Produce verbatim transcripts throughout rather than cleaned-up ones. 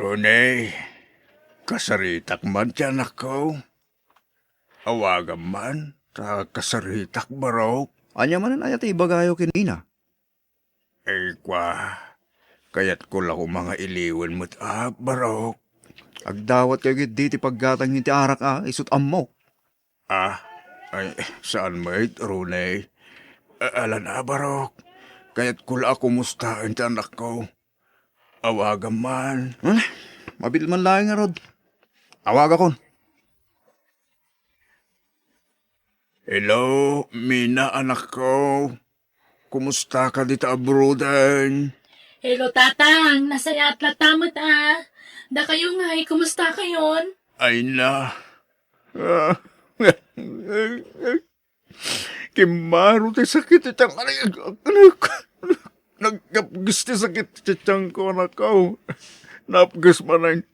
Unay, kasaritak man ti anakko. Awagam man, ta kasaritak, barok. Ania manen aya ti ibagayo ken ina? Ay, kua, kayatko la koma nga iliwen met a, barok. Agdawatkayo ketdi ti paggatang iti arak a, isut' ammok. Ah, ay, saan met, Rune? A-, ala na, barok. Kayatko la a kumustaen ti anakko. Awagam man. Ala, mabiit man laeng ngarud. Awagakon. Hello, Mina, anakko. Kumustaka dita abroaden? Hello, Tatang. Nasayaat latta met a. Dakayo ngay, kumustakayon? Ay na. Ah, kimmaro ti sakit ti tiyan. Ay, anak, nagkapges ti sakit ti tiyanko, anakko. Napges manen.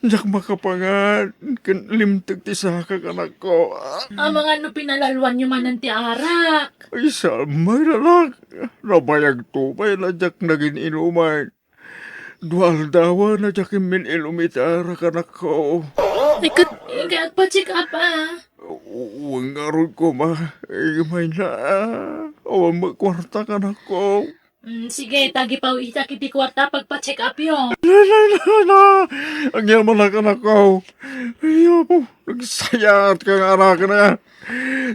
Diak makapangan ken limteg ti sakak, anakko. Amangan no pinalalwanyo manen ti arak. Ay, saan met, anak. Nabayagto pay a diak nagin-inuman. Dua aldaw a diak immin-inum iti arak, anakko. Ay, ket, ket agpa-check up, ah. Wen ngarud koma, imayna, awan met kuartak, anakko. Mm, sige, ta agipawitak iti kuarta pagpa-check upyo. Na, na, na, na. Agyamanak, anakko. Ay, Apo, nagsayaatka nga anaken.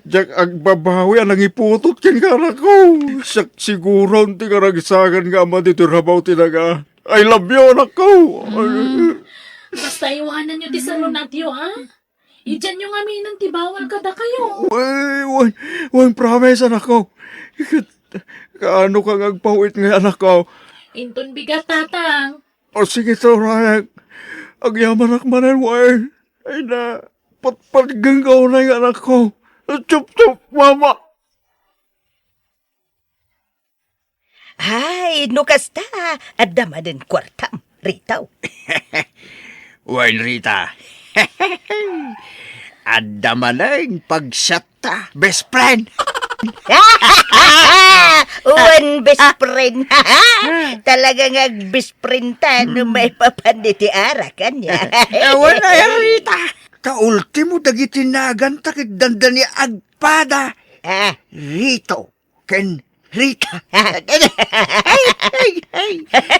Diak agbabawi a nangiputot kenka, anakko. Siak siguron ti karagsakan nga ama ditoy rabaw ti daga. I love you, anakko. Mm. Basta iwananyo ti salunatyo, ha? Idianyo ngamin ti bawal kadakayo. Wen, wen, wen, promise, anakko. Ket, kaano ka nga agpawit ngay, anakko? Inton bigat, Tatang. O, sige, Torek. Agyamanak manen, wen. Ay na, patpatgengka unay nga anakko. Chup, chup, mama. Ay, no kasta, adda manen kuartam, Rito. Wen, Rita. Adda manen pagsatta, best friend. Wen, best friend. Talaga nga best friend ta, no maipapan iti arak, ania. Wen, ay, Rita. Ta ultimo, dagiti naganta ket dandani agpada. Ah. Rito. Ken Rita. Ay, ay, ay.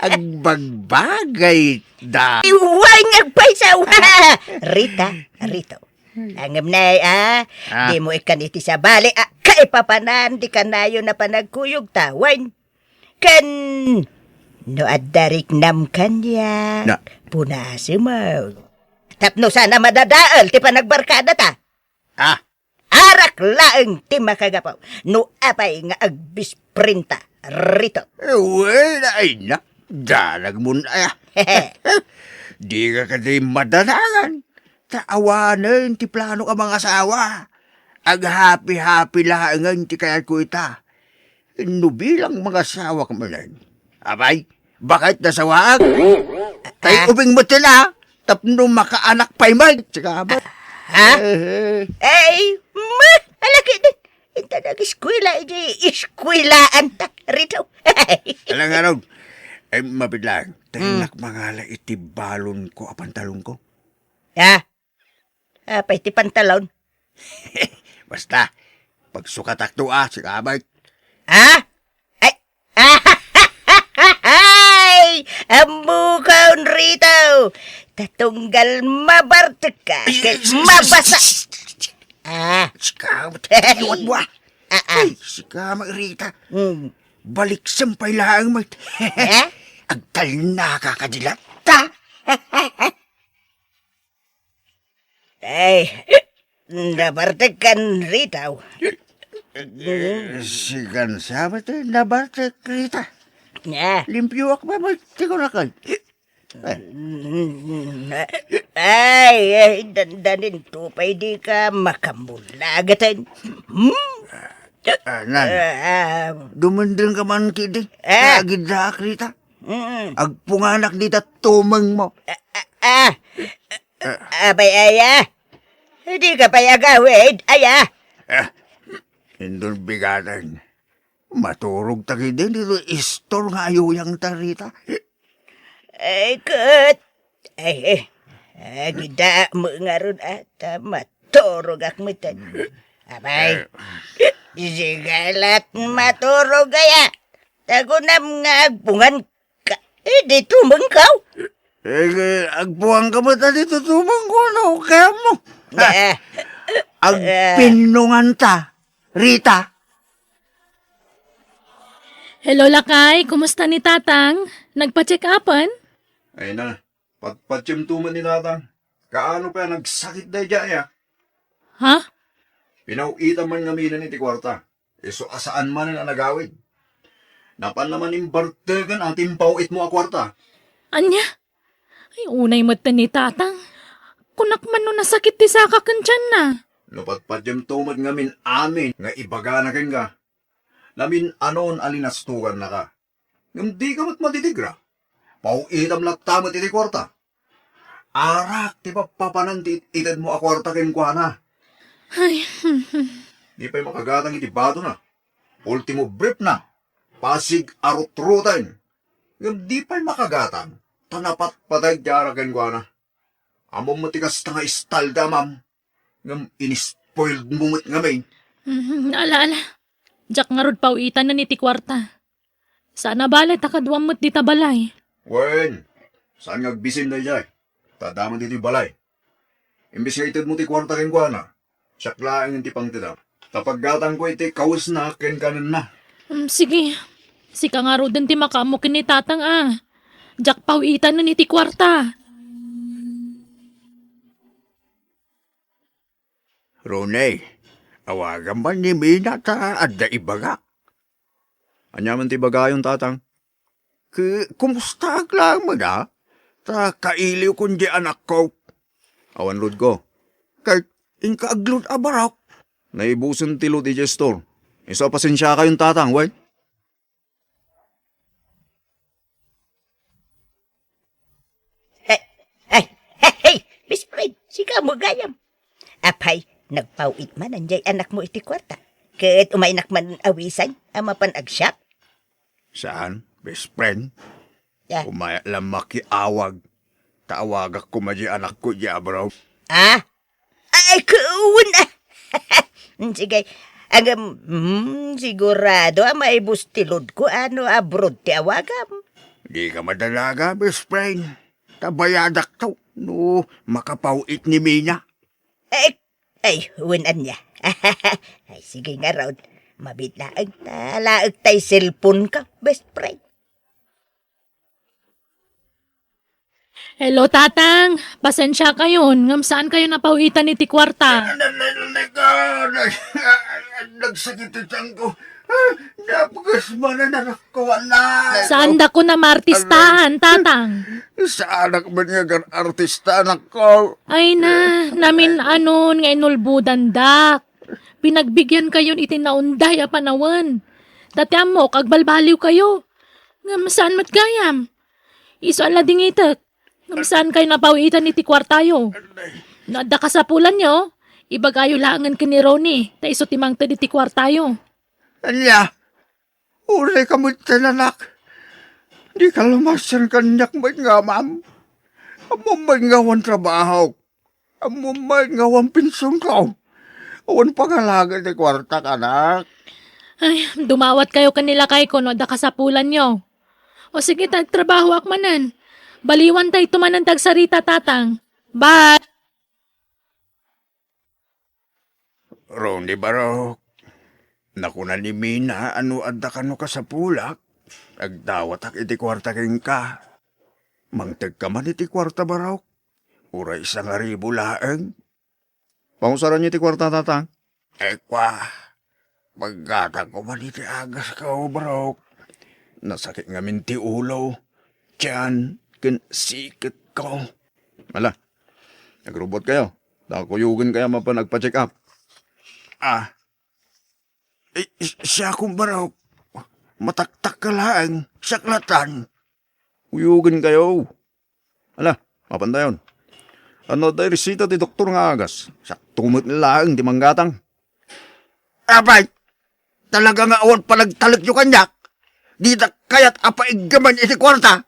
Agbagbagay da. Iway nga agpaysaw. Rita, Rito. Ngem nay, ah, ah, dimo ikkan iti sabali, ah, kaipapanan ti kanayon a panagkuyogta, wen. Ken no adda riknam kaniak, na, punasem. Tapno saan a madadael ti panagbarkadata. Ah, Arak laeng ti makagapu no apay nga agbisprenta, Rito. Eh, wen, ay na, danagmon aya. Dika kadi madanangan, ta awanen ti planok a mangasawa. Aghapi-hapi laengen ti kayatko ita. No bilang mangasawak manen, apay, baket nasawaak. Tay, ah, ubing met la, tapno makaanak pay met. Sika met. Ah? Eh. Ay, ma, alaki din. Inta nag-eskwela, iti eskwelaan ta, Rito. Alangan, ay, mabit lang. Hmm. Tay, nak mangala iti balon ko a pantalon ko. Ah? Apay ti pantalon? Basta, pagsukatak to, ah, si Kabay. Ha? Ay! Ay! Ammokon, Rito! Ta tunggal mabartek ka, ket mabasa. Ah. Si Kabay, iwan mo, ah. Ah, ah. Ay, si Kabay, Rita. Hmm. Baliksem pay laeng met. Eh? Agtalna ka kadilat, ta? Ay, nabartek kan Rita. Eh, sikan sa met, eh, nabartek, Rita. Ah. Limpioak met, ti kunakan. Eh. Ay, ay, dandanin to pay di ka makamulagaten. Hmm? Ah, nan. Ah, ah. Dumundeng ka man kidi. Ah. Agiddaak, Rita. Mm. Agpunganak dita tumeng mo. Ah, ah, ah. Ah. Abay, aya. Di ka pay agawid, aya. Ah, indon bigaten. Maturog ta kidi dito istor nga ayuyang ta, Rita. Ay, ket, Ay, eh, agidamo ngarud, a, ta maturogak metten. Apay, eh, sige lat maturog aya. Ta kunam nga agpungan ka, eh, di tumengkaw. Eh, eh, agpungan ka met, a, di tumengko, no, kayatmo. Eh, agpinnonganta, Rita. Hello, lakay. Kumusta ni Tatang? Nagpa-check-upan? Ay na, patpatiem to met ni Tatang. Kaano pay a nagsakit daydiay, a? Ha? Pinaw-itan man ngamin iti kuarta. Isu a saan manen a nagawid. Napanna man imbarteken a timpaw-itmo a kuarta. Ania? Ay, unay metten ni Tatang. Kunak man no nasakit ti saka ken tianna. No patpatiem to met ngamin amin nga ibagana kenka, namin-anon a linastogannaka. Ngem dika met madidgra. Paw-itam latta met iti kuarta. Arak ti pappapanan ti it-itedmo a kuarta kenkuana. Ay, di pay makagatang iti batona. Ultimo briefna, pasig a rutruten. Ngem di pay makagatang, ta napatpateg ti arak kenkuana. Ammom met ti kasta nga istalda, ma'am. Ngem inispoiled mo met ngamin. Mhm, ala, ala. Diak ngarud paw-itanen iti kuarta. Saan a bale ta kaduam met dita balay. Wen, saan nga agbisin daydiay? Ta adda met iti balay. Imbes nga itedmo ti kuarta kenkuana, siak laeng ti pangtedam. Ta paggatangko iti kawesna ken kanenna. Mm, sige. Sika ngaruden ti makaammo ken ni Tatang a. Diak paw-itanen iti kuarta. Ronnie, awagam man ni Mina ta adda ibagak. Ania man ti ibagayon, Tatang? Ku-, kumustaak laeng met, a? Ta kailiwkon diay anakko. Awan loadko. Ket inka agload a barok. Naibusen ti load idiay store. Isu a pasensiakayon, Tatang, wen? Hey, hey, hey, hey, Best Friend, sika met gayam. Apay, nagpaw-it manen diay anakmo iti kuarta? Ket umaynak man awisan a mapan agsiak? Saan, Best Friend? Ya. Umayak la makiawag. Ta awagak koma diay anakko diay abroad. Ah? Ay, kuwan, a. Sige. Ngem, hmm, sigurado a maibus ti loadko a no abroad ti awagam. Dika madanagan, Best Friend. Ta bayadakto no makapaw-it ni Mina. Ay, ay, wen ania. Ay, sige ngarud. Mabiit laeng ta laekta ti cellphoneko, Best Friend. Hello, Tatang. Pasensiakayon, ngem saankayon a paw-itan iti kuarta. Nagsakit ti tianko. Ah, napugas manen, anakko, anak. Saandakon a maartistahan, Tatang. Saanak man nga agar-artista, anakko. Ay na, namin-anon nga inulbodandak. Pinagbigyankayon iti naunday a panawen. Ta ti ammok, agbalbaliwkayo. Ngem saan met gayam? Isu a ladingitek. Ngem saankayon a paw-itan iti kuartayo. No adda kasapulanyo, ibagayo laengen ken ni Ronnie, ta isu ti mangted iti kuartayo. Ania? Unayka met, anak. Dika lumasen kaniak met nga amam. Ammom met nga awan trabahok. Ammom met nga awan pensionko. Awan pangalaga ti kuartak, anak. Ay, dumawatkayo ken ni lakayko no adda kasapulanyo. O sige, ta agtrabahoak manen. Baliwantayto manen ti agsarita, Tatang. Bye! Ronnie Barok, nakuna ni Mina a no adda kano kasapulak, agdawatak iti kuarta kenka. Mangtegka man iti kuarta, Barok. Uray sangaribu laeng. Pangusaranyo iti kuarta, Tatang? Ay, kua, paggatangko man iti agasko, Barok. Nasakit ngamin ti ulo, tian, ken siketko. Ala, agrubotkayo. Ta kuyogenkayo a mapan agpa-check up. Ah. Eh, si-, siakon, Barok. Mataktakka laeng, siak latan. Kuyogenkayo. Ala, mapantayon. No adda ireseta ti doktor nga agas, siakto met laeng ti manggatang. Apay, talaga nga awan panagtalekyo kaniak? Dita kayat a paiggaman iti kuarta?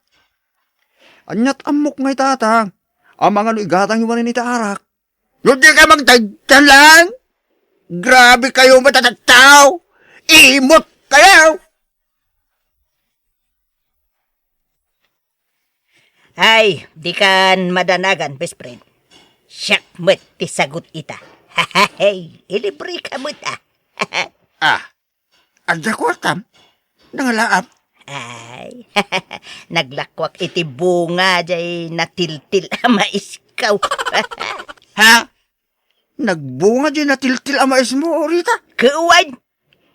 Ania't ammok ngay, Tatang? Amangan no igatang iwanen iti arak. No di ka magtagtalang? Grabe kayo, matatattao! Imot kayo! Ay, di kan madanagan, best friend. Siak met ti sagut ita. Hey, ilibre ka met, ah. Ah, adda kuartam? Nangalaap? Ay, naglakwak iti bunga jay natiltil a maiskaw. Ha? Nagbunga jay natiltil a maismo, Rita? Kuwan!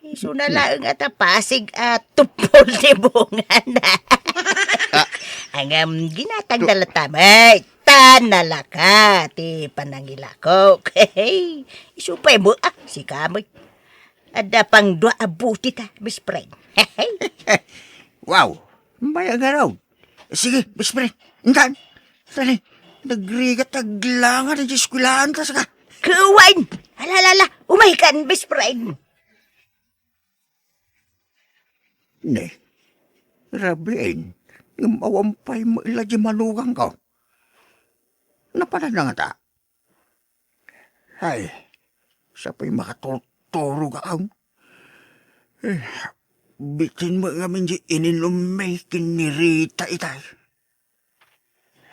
Isu na laeng a ta pasig a tuppol ti bungana. Ah. Ngem ginatang da latta met. Ta nalaka ti panangilakok. Isu pay mo, ah, sika met. Adda pang dua a buti ta, best friend. Wow! May agarod. Sige, best friend. Intan. Dali. Nagrigat aglangan ti eskwelahan ta saka. Kuwan! Alalala, umay kan, best friend. Ne, rabiin, ngem awan pay met la di manugang ko. Napanan na ngata? Ay, siya pay makaturturog ako. Eh, bitin mo ngamin di ininummi ken ni Rita itay.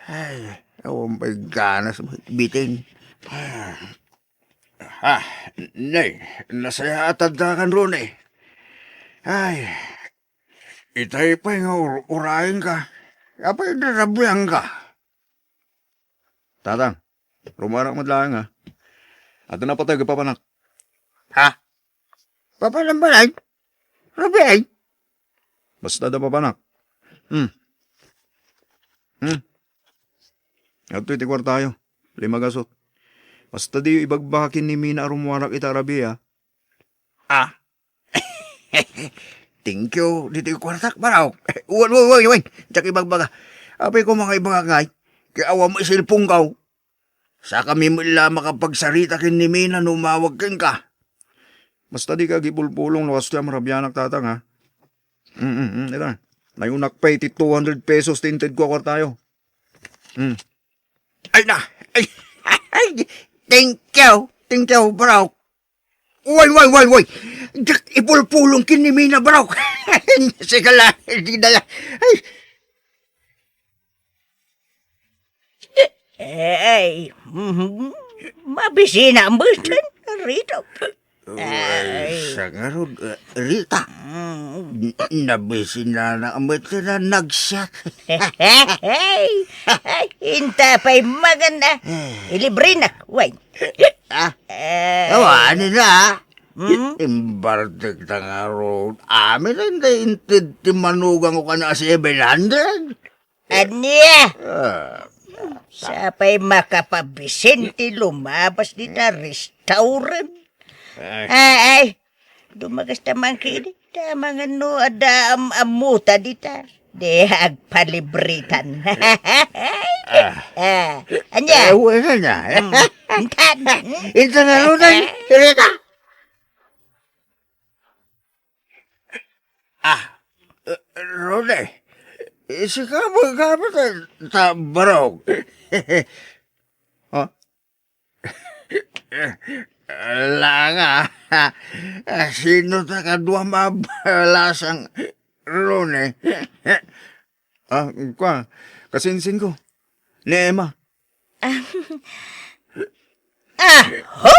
Ay, awan pay ganas mo bitin. Ah, nay, nasayaat adda kan Rone. Ay, itay pay nga ur-, urayen ka. Apay, narabian ka. Tatang, rumuarak met laeng, ha? Adda napateg a papanak. Ha? Papanak balay? Rabiay? Basta da papanak. Hmm. Hmm. Adtoy ti kuartayo. Lima gasut. Basta diyo ibagbaka ken ni Mina a rumuarak ita a rabii, ha? Ah. Thank you, ditoy kuartak, Barok. Wen, wen, wen, wen. Diak ibagbaga. Apay ko mga ibagak ngay. Kay awan mo isilpong kaw. Sakami met la makapagsarita ken ni Mina no umawag kenka. Basta dika agipulpulong no kastoy a marabianak, Tatang, ha? Mm, mm, mm, ita. Nayunak pay ti two hundred pesos ti inted ko a kuartayo. Mm. Ay na! Ay, ay, thank you! Thank you, bro! Way, way, way, way! Diak ipulpulong ken ni Mina, bro! Sige la, di na ya. Ay! Ay, mhm. Mabisina met rito. Ay, ay, sangarud, eh, Rita. Mm. N-, nabisina na met na nagsiat. Ay, ay, inta pay maganda. Eh. Ilibrenak, way. Ah? Eh. Awan na. Hmm? Imbartek ta ngarud. Amin ang inted ti manugang ko kana seven hundred. Ania? Ah. Sapay makapabisin ti lumabas dita restaurant. Ay. Ay, ay. Dumagas ta man kini. Tama nga no, adda am-, ammuta dita. Di agpalibritan. Ah. Ah, ania? Eh, wala na, eh. Mm. Intan. Intan na ron, eh. Rita. Ah, eh, Rode, sika ba gamit ta, ta barog? Ha? Langa, sino ta kadua mabalasang Rone? Ah, kwa, kasinsin ko. Ni Emma. Aho!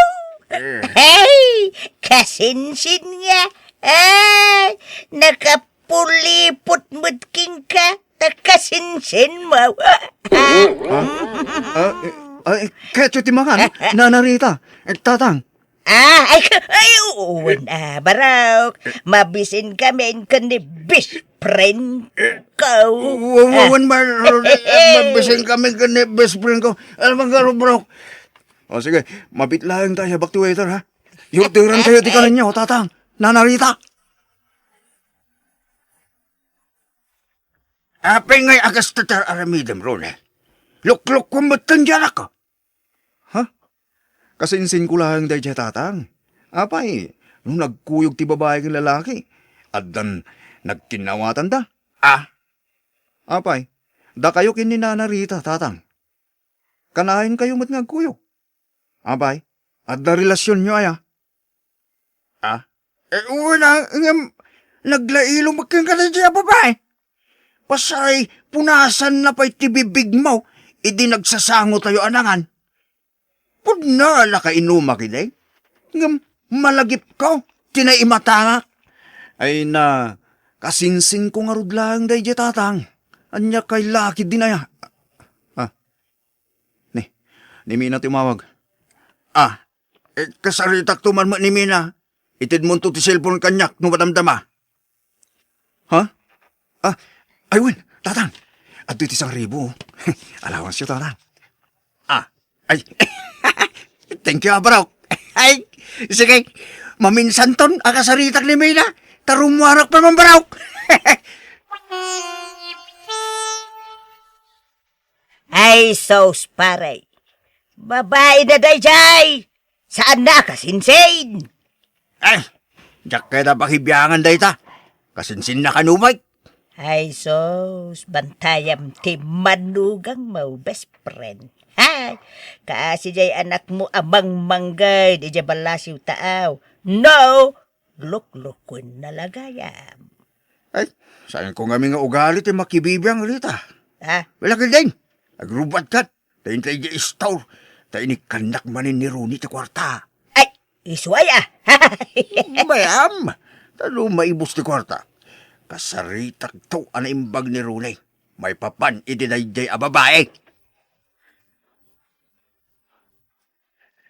Hey! Kasinsin nga! Ay! Nakapulipot met kenka, ta kasinsin mo. Ah, ah, eh, ah, eh, ketyo ti mangan, Nana Rita. Eh, Tatang. Ah, ay, ka-, ay, wen, ah, Barok. Mabisin kami ken ni best friend ko. Wa-, wa-, Ah. wen, Mar-, mabisin kami ken ni best friend ko. Alam mo, Barok. O, sige, mabit laeng tayo, back to waiter, ha? Yurtiran kayo, di ka ninyo, Tatang. Nana Rita. Apay ngay agas tatar aramidem, Rone? Lukluk ko metten dianak ko. Ha? Kasinsin ko laeng daydiay, Tatang. Apay, no nagkuyog ti babai ken lalaki, addan nagkinnawatan da. Ah? Apay, Dakayo ken ni Nana Rita, Tatang. Kanayon kayo met nga agkuyog. Apay, adda relasionyo aya? Ah? Eh, wen a, ngem, naglailom met kenka daydiay a babai. Pasay, punasanna pay ti bibigmo, idi nagsasangotayo a nangan. Pudno a nakainumak idi. Ngem, malagipko, ti naimatangak. Ay na, kasinsinko ngarud laeng daydiay, Tatang. Ania kay lakid din aya? Ah, ni, ni Mina ti umawag. Ah, eh, kasaritakto man met ni Mina. Itedmonto ti cellphone kaniak no madamdama. Ha? Ah, ay wen, Tatang. Adtoy ti sangribo. Allowance-yo, Tatang. Ah, ay. Thank you, a, barok. Ay, sige. Maminsanton a kasaritak ni Mina. Ta rummuarak pay man, barok. Ay, sus, pare. Babaina daydiay. Saanna a kasinsin. Ay, diak kayat a pakibiangan dayta. Kasinsinna kano met. Ay, sus, bantayam ti manugangmo, best friend. Hay, kaasi diay anakmo a mangmangged idiay ballasiw taaw. No, luklukuenna la gayam. Ay, saanko ngamin nga ugali ti makibibiang, Rita. Ah? Wala ka din. Agrubat kat. Ta intay di istor. Ta inikkannak manen ni Ronnie ti kuarta. Ay, isu aya. Mayam. Ta no maibus ti kuarta, kasaritakto a naimbag ni Ronnie. Maipapan iti daydiay a babai.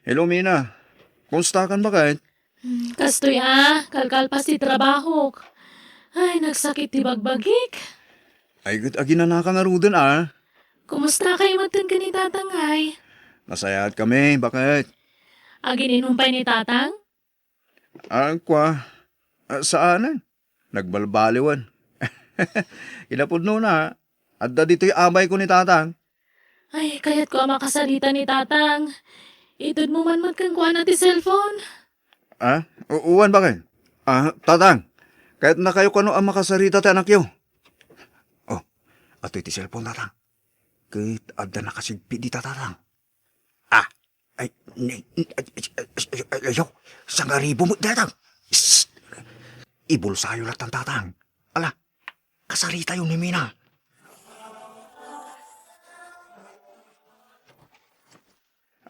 Hello, Mina. Kumustakan, baket? Hmm, kastoy a, kalkalpas ti trabahok. Ay, nagsakit ti bagbagik. Ay, ket aginanaka ngaruden a. Kumusta kayo met ken ni Tatang, ay? Nasayaat kami, baket? Agin-inom pay ni Tatang? Ah, kua, ah, saanen. Nagbalbaliwen. Kinapudnona, adda ditoy amayko ni Tatang. Ay, kayatko a makasarita ni Tatang. Itedmo man met kenkuana ti cellphone. Ah? U-, uwan, baket? Ah, Tatang, kayatnakayo kano a makasarita ti anakyo? Oh, adtoy ti cellphone, Tatang. Ket adda nakasigpit dita, Tatang. Ah, ay, ni, ni, ay, ay, ay, ay, ayo, sangaribo met dayta. Psst! Ibulsayo lattan, Tatang. Ala, kasaritayo ni Mina.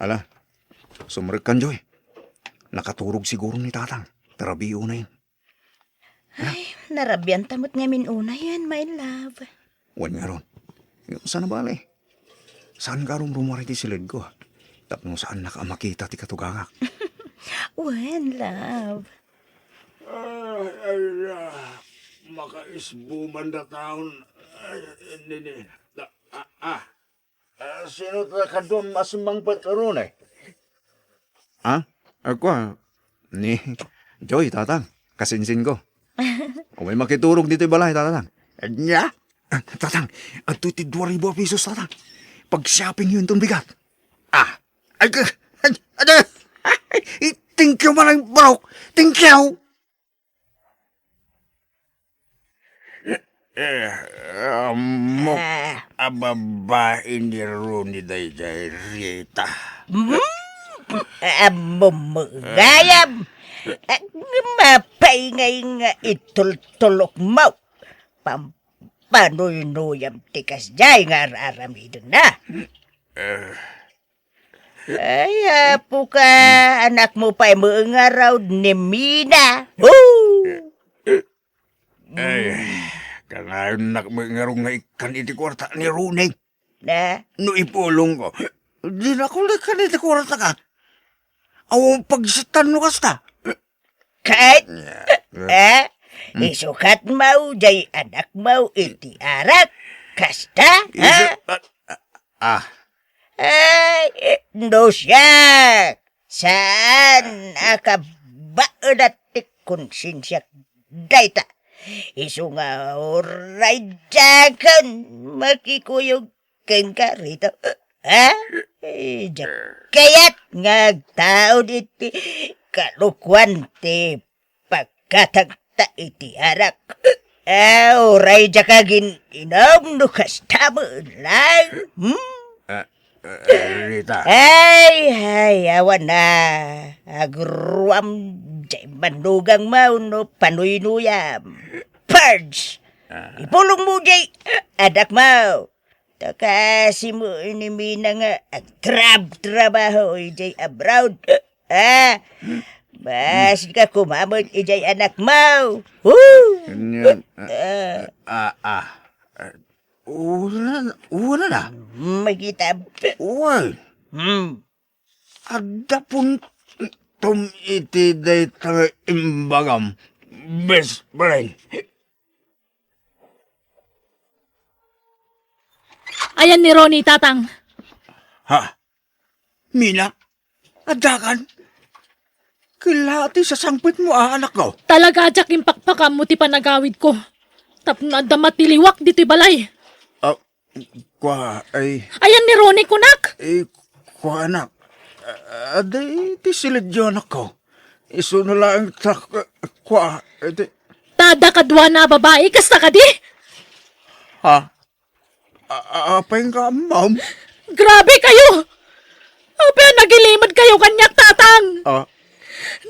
Ala, sumrekkan, Joy. Nakaturog siguro ni Tatang. Tarabiyo na yun. Ay, narabianta met ngamin unayen, my love. Wen ngarud. Saan a bale? Saan ka rumrumar iti siledko? Tapno saannaka a makita ti katugangak. Wen, love. Ay, ay, ah, makaisbo man da taon. Ay, nini, da, ah, ah. Ah, sino ta kaduam a simmangpet, Rune? Ha? Ako, ah, ni Joy, Tatang. Kasinsin ko. Umay makiturog ditoy balay, Tatang. Ania? Ah, Tatang, adtoy ti dua ribu a pesos, Tatang. Pag-shopping yun tong bigat. Ah, ay, ka, ay, ay, ay, thank you, Manang Barok. Thank you. Eh, ammok Ah. a babai ni Runi daydiay, Rita. Mm, ammom gayam. Ah, mapaingay nga itultulokmo. Pampanuynuyam ti kasdiay nga ar-aramidenna. Eh, Ay, apo ka, anakmo pay met ngarud ni Mina. Oh! Ay, kanayon nak met ngarud nga ikkan iti kuarta ni Rune. Na? No ipulong ko, di na kulikkan iti kuarta ka. Awan pagsatan no kasta. Ket, Yeah. eh, Hmm. isukat mo jay anak mo iti arak. Kasta, Isu-, ha? ah, ah. Ay, eh, no siak. Saan a kabaelat ti konsensiak dayta? Isu nga uray diakon makikuyog kenka, Rita. Ha? Eh, diak kayat nga agtaud iti kalokuan ti pagkatagta iti arak. Ah, uray diak agin-inum no kasta met laeng. Hmm? Ah, ah, Rita. Ay, ay, awan na. Agruam diay manugangmo no panuynuyam. Purge! Ah. Ipulongmo diay anakmo. Ta kasimo ni Mina nga agtrab-trabaho idiay abroad. Ah, basika koma met idiay anakmo. Woo! Ania, ah, ah, ah, ah, wala, wala na. Makita. Uy. Hmm. Adda puntom iti dayta nga imbagam, best friend. Ayan ni Ronnie, Tatang. Ha? Mina? Addakan? Kella ti sasangpetmo a anakko? Talaga diak impakpakammo ti panagawidko. Tapno adda matiliwak ditoy balay. Ah, kua, ay. Ayan ni Ronnie, kunak. Eh, kua, anak. Ah, adda ti silidyo, anakko. Isuna laeng ta, kua, iti. Ta adda kaduana a babai, kasta kadi? Ha? A-, a-, apay nga ammom? Grabe kayo! Apay a nagilimed kayo kaniak, Tatang? Ah.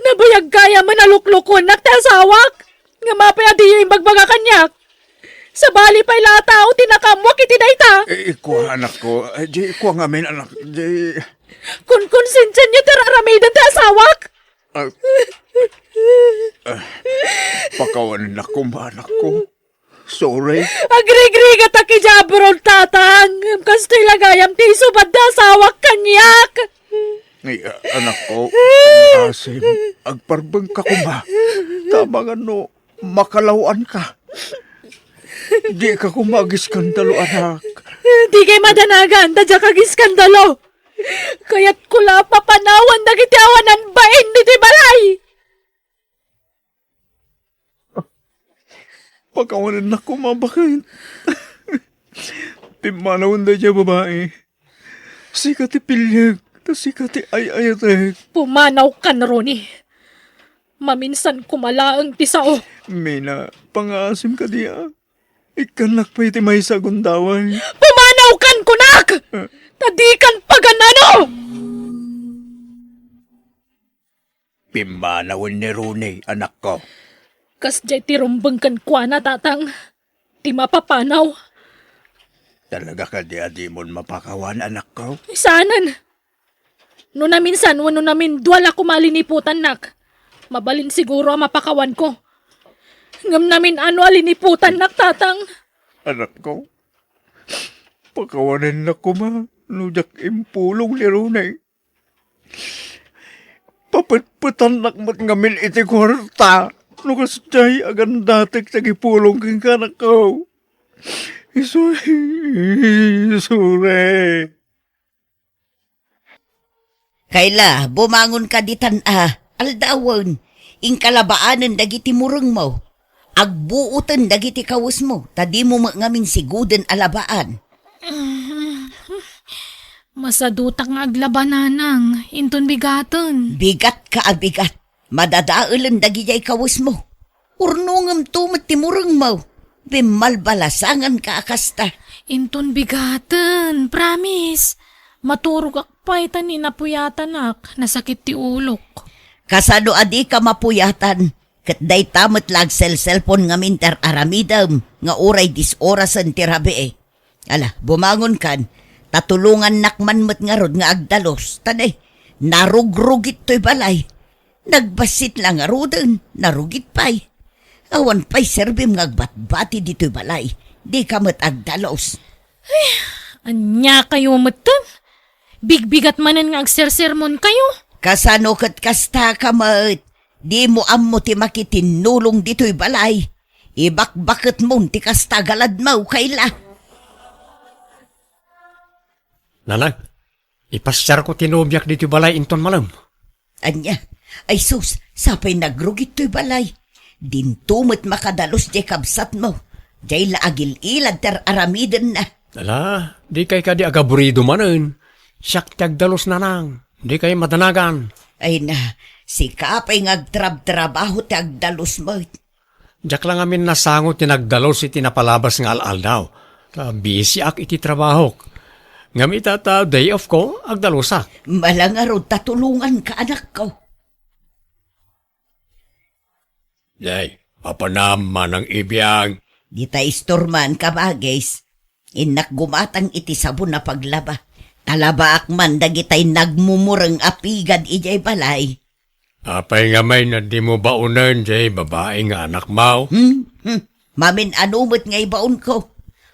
Nabayag gayam a naluklokuennak ti asawak. Ngem apay a diyo imbagbaga kaniak? Sabali pay la a tao ti nakaammoak iti dayta. Eh, ikua, anakko. Eh, di ikua ngamin, anak. Di. Konkonsensianyo ti ar-aramiden ti asawak. Ah, ah, pakawanennak koma, anakko. Sorry. Agrigrigatak idiay abroad, Tatang. Ngem kastoy la gayam ti isubad ti asawak kaniak. Ay, a-, anakko, asim, agparbengka koma. Ta amangan no makalaw-anka. Dika koma agiskandalo, anak. Dikay madanagan ta diak agiskandalo. Kayatko la a papanawan dagiti awanan bain ditoy balay. Pakawanennak koma, baket. Pimmanawen daydiay babai. Sika ti piliek, ta sika ti ay-ayatek. Pumanawkan, Ronnie. Maminsan koma laeng ti sao. Mina, pangaasim kadi a. Ikkannak pay ti maysa a gundaway. Pumanawkan, kunak! Eh. Ta dikan pagan-ano! Pimmanawen ni Ronnie, anakko. Kasdiay ti rumbeng kenkuana, Tatang, ti mapapanaw. Talaga kadi a dimon mapakawan, anakko? Saanen. No naminsan wenno namindua la koma a liniputannak, mabalin siguro a mapakawanko. Ngem namin-ano a liniputannak, Tatang. Anakko, pakawanennak koma no diak impulong ni Ronnie. Papetpetannak met ngamin iti kuarta no kasdiay agandatek ti agipulong kenka, anakko. Isu-, isure. Kayla, bumangonka ditan a, aldawen, inka labaanen dagiti murengmo. Agbuoten dagiti kawesmo, ta dimo met ngamin siguden a labaan. Masadutak nga aglaba, nanang, inton bigaten. Bigatka a bigat. Madadaelen dagidiay kawesmo. Urrongemto met ti murengmo. Bimmalbalasanganka a kasta. Inton bigaten, promise. Maturogak pay ta ni napuyatanak, nasakit ti ulok. Kasano a dika mapuyatan? Ket dayta met la agselselpon ngamin ti ar-aramidem nga uray dies orasen ti rabii. Ala, bumangonkan, ta tulongannak man met ngarud nga agdalus. Ta ne, narugrugit toy balay. Nagbassit la ngaruden, narugit pay. Awan pay serbim nga agbatbati ditoy balay. Dika met agdalus. Ay, ania kayo metten? Bigbigat manen nga agsersermon kayo. Kasano ket kasta ka met? Dimo ammo ti makitinnulong ditoy balay. Ibakbaketmon ti kasta a galadmo, Kayla. Nanang, ipasiarko ti nobiak ditoy balay inton malem. Ania? Ay sus, sapay nagrugit toy balay. Dinto met makadalus diay kabsatmo. Diay la agil-ilad ti ar-aramidenna. Ala, dikay kadi agaburido manen. Siak ti agdalus, nanang. Dikay madanagan. Ay na, sika pay nga agtrabtrabaho ti agdalus met. Diak la ngamin nasango ti nagdalus iti napalabas nga al-aldaw. Ta busyak iti trabahok. Ngem ita ta day off ko, agdalusak. Mala ngarud ta tulonganka, anakko. Nay, apanam, manang ibiang. Dita istorman, kabagis. Innak gumatang iti sabon a paglaba. Talabaak man dagitay nagmumureng a pigad idiay balay. Apay ngamin a dimo baonen jay babai nga anakmo? Hmm? Hmm. Mamin-ano met nga ibaonko?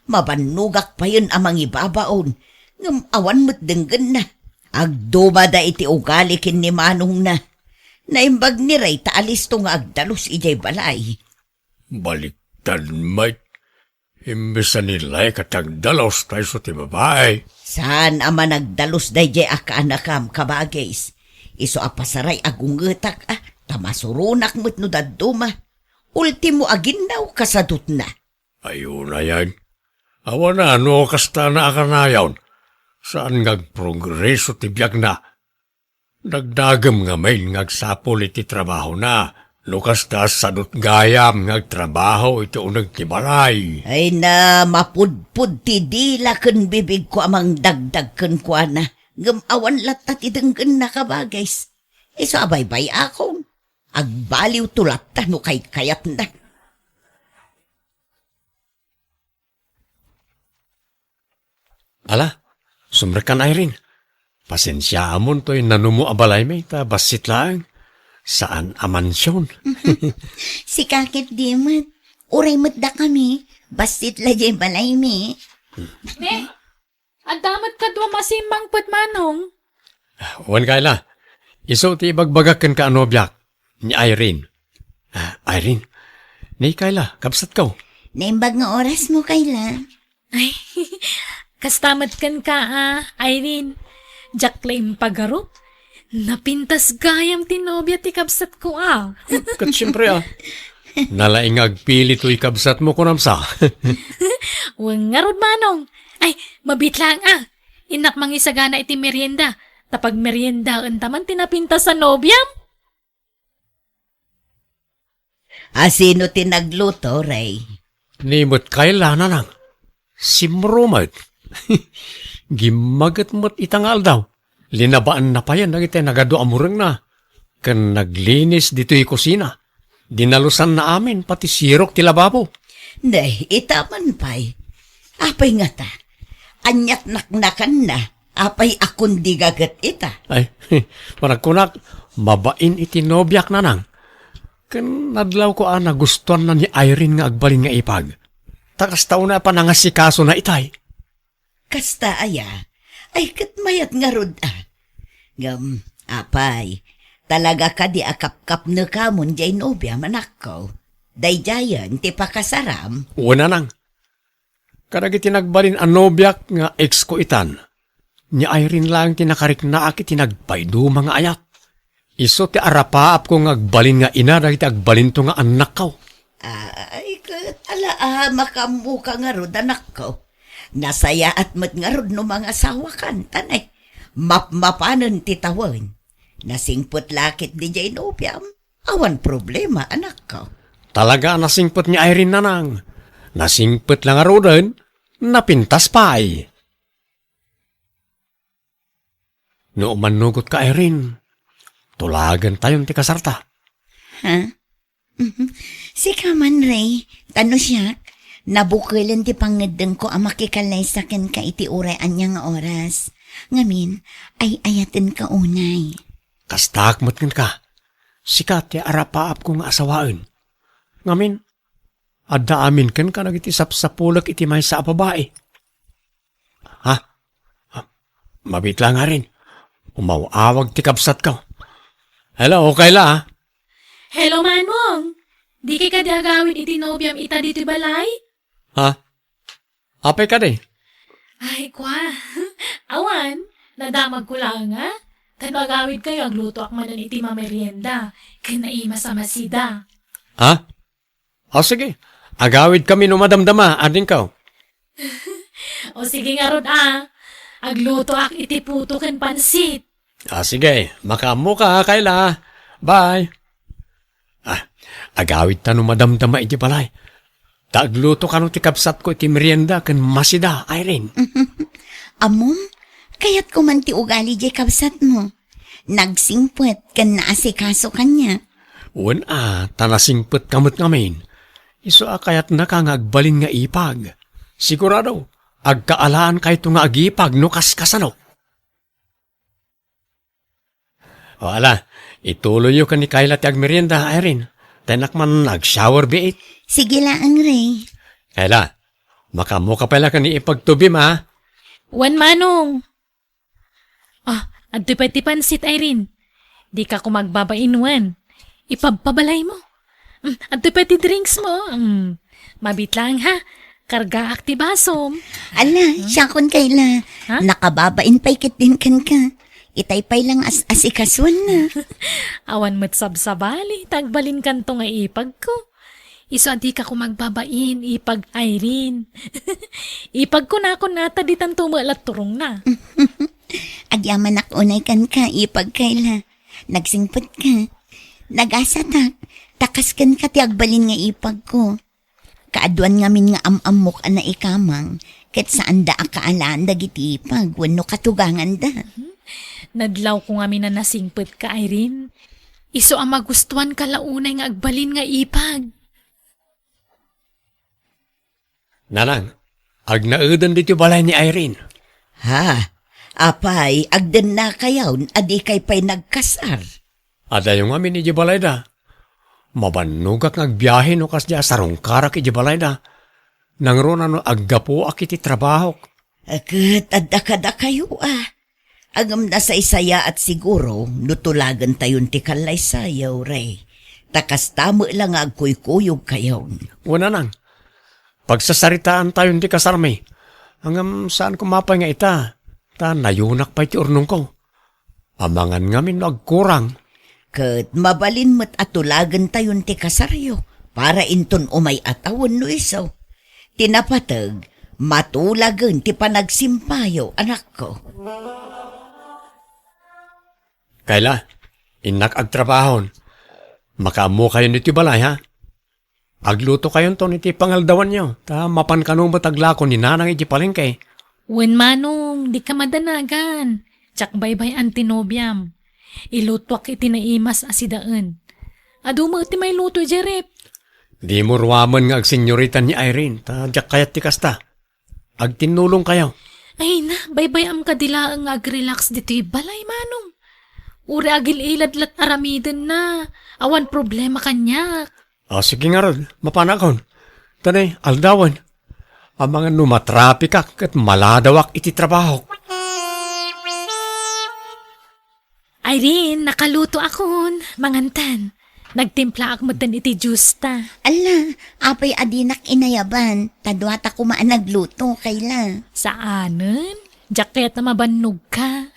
Mabannogak payen a mangibabaon, ngem awan met denggenna. Agdumada iti ugali ken ni manongna. Naimbag ni Ray ta alisto nga agdalus idiay balay. Baliktad met. Imbes a ni Ray ket agdalus ta isu ti babai. Saan a managdalus daydiay a kaanakam, kabagis. Isu a pasaray a gungetak, a, ta masuronak met no dadduma. Ultimo a ginnaw kasadutna. Ay, unayen. Awan a no kasta na a kanayon. Saan nga agprogreso ti biagna. Dagdagem ngamin nga agsapul iti trabahona. No kasta, sadut gayam nga agtrabaho iti uneg ti balay. Ay na, mapudpod ti dila ken bibigko a mangdagdag kenkuana. Ngem awan latta ti denggenna, kabagis. Isu a baybay-akon. Agbaliwto latta no kaykayatna. Ala, sumrekkan, Irene. Pasensiaamon toy nanumo a balaymi ta bassit laeng. Saan a mansion. Sika ket di met. Uray met dakami, bassit la jay balaymi. Ne, adda met kadua masimmangpet, manong. Wen, Kayla. Isu ti ibagbagak kenka a nobiak, ni Irene. Ah, Irene, ni Kayla, kabsatko. Naimbag nga orasmo, Kayla. Ay, kasta met kenka, a, Irene. Diak la impagarup. Napintas gayam ti nobia ti kabsatko, a. Ket siempre, a. Nalaing nga agpili toy kabsatmo, kunam sa. Wen ngarud, manong. Ay, mabiit laeng, a. Innak mangisagana iti merienda. Ta pagmeriendaenta man ti napintas a nobiam. A, sino ti nagluto, Ray? Ni met Kayla, nanang. Simro met. Gimmaget met ita nga aldaw. Linabaanna payen dagiti nagadu a murengna. Ken naglinis ditoy kusina. Dinalusanna amin, pati sirok ti lababo. Nay, ita man pay. Apay ngata? Aniat naknakanna? Apay a kundiga ket ita? Ay, panagkunak, mabain iti nobiak, nanang. Ken nadlawko a nagustuanna ni Irene nga agbalin nga ipag. Ta kasta unay a panangasikasona itay. Kasta aya? Ay, ket mayat ngarud, a. Ngem, apay, talaga kadi a kapkapnekamon jay nobiam, anakko? Daydiayen ti pakasaram? Wen, nanang. Kadagiti nagbalin a nobiak nga ex ko itan, ni Irene laeng ti nakariknaak iti nagpaiduma nga ayat. Isu ti arapaapko nga agbalin nga ina dagiti agbalinto nga annakko. Ay, ket ala a makaammoka ngarud, anakko. Nasayaat met ngarud no mangasawakan, ta ne, mapmapanen ti tawen. Nasingpet la ket diay nobiam. Awan problema, anakko. Talaga a nasingpet ni Irene, nanang. Nasingpet la ngaruden, napintas pay. No umannugotka, Irene, tulagentayon ti kasarta. Ha? Sika man, Ray, ta no siak, nabukelen ti pangngeddengko a makikallaysa kenka iti uray ania nga oras. Ngamin, ay-ayatenka unay. Kastaak met kenka. Sika ti arapaapko nga asawaen. Ngamin, adda amin kenka dagiti sapsapulek iti maysa a babai. Ha? Ha? Mabiit la ngamin. Umaw-awag ti kabsatko. Hello, Kayla, a. Hello, Manong. Dikay kadi agawid iti nobiam ita ditoy balay? Ha? Apay kadi? Ay, kwa. Awan, nadamagko laeng, a. Ket no agawidkayo, aglutoak manen iti mamerienda ken naimas a masida. Ha? O, sige. Agawidkami no madamdama, adingko. O, sige ngarud, a. Aglutoak iti puto ken pansit. O, sige. Makaammoka, Kayla. Bye. A, Agawidta no madamdama iti balay. Ta agluto kano ti kabsatko iti merienda ken masida, Irene. Ammom, kayatko man ti ugali diay kabsatmo. Nagsingpet ken naasikaso kaniak. Wen a, ta nasingpetka met ngamin. Isu a kayatnaka nga agbalin nga ipag. Sigurado, agkaalaankayto nga agipag no kaskasano. O ala, ituloyyo ken ni Kayla ti agmerienda, Irene. Ta innak man nag-shower biit. Sige laeng, Ray. Kayla, makaammoka pay la ken ni ipagtubim, a? Wen, Manong. Ah, adtoy pay ti pansit, Irene. Dika koma agbabain wen. Ipabpabalaymo. Mm, adtoy pay ti drinksmo. Mm, mabiit laeng, ha? Kargaak ti basom. Ala, siakon, Kayla. Ha? Nakababain pay ketdin kenka. Itay pay la nga as-asikasuenna. Awan met sabsabali, ta agbalinkanto nga ipagko. Isu a dika koma agbabain, ipag Irene. Ipagko nakon a ta ditanto met la turongna. Agyamanak unay kenka, ipag Kayla. Nagsingpetka. Nagasatak. Ta kas kenka ti agbalin nga ipagko. Kaaduan ngamin nga am-ammok a naikamang, ket saanda a kaalaan dagiti ipag wenno katuganganda. Nadlawko ngamin a nasingpetka, Irene. Isu a magustuanka la unay nga agbalin nga ipag. Nanang, agnaeden ditoy balay ni Irene. Ha? Apay, agdennakayon a dikay pay nagkasar? Adayo ngamin idiay balayda. Mabannogak nga agbiahe no kasdiay a sarungkarak idiay balayda. Nangruna no aggapuak iti trabahok. Ket adda kadakayo a. Ngem nasaysayaat siguro no tulagentayon ti kallaysayo, Ray. Ta kasta met la nga agkuykuyogkayon. Wen, Nanang, pagsasaritaantayon ti kasarmi. Ngem saan koma pay nga ita, ta nayunak pay ti urnongko. Amangan ngamin no agkurang. Ket mabalin met a tulagentayon ti kasaryo para inton umay-at a wenno isu. Ti napateg, matulagen ti panagsimpayo, anakko. Kayla, innak agtrabahon. Makaammokayon iti balay, ha? Aglutokayonton iti pangaldawanyo, ta mapan kano met aglako ni Nanang iti palengke. Wen, Manong, dika madanagan. Diak baybay-an ti nobiam. Ilutuak iti naimas a sidaen. Adu met ti mailuto idiay ref. Dimo ruamen nga agsenyorita ni Irene, ta diak kayat ti kasta. Agtinnulongkayo. Ay na, baybay-am kadi laeng nga agrelax ditoy balay, Manong. Uray agil-ilad la't aramidenna. Awan problema kaniak. O, sige ngarud, mapanakon. Tanay, aldawen. Amangan no matrapikak ket maladawak iti trabahok. Irene, nakalutoakon. Mangantan. Nagtimplaak metten iti juice ta. Alla, apay a dinak inayaban? Ta duata koma a nagluto, Kayla. Saanen? Diak kayat a mabannogka.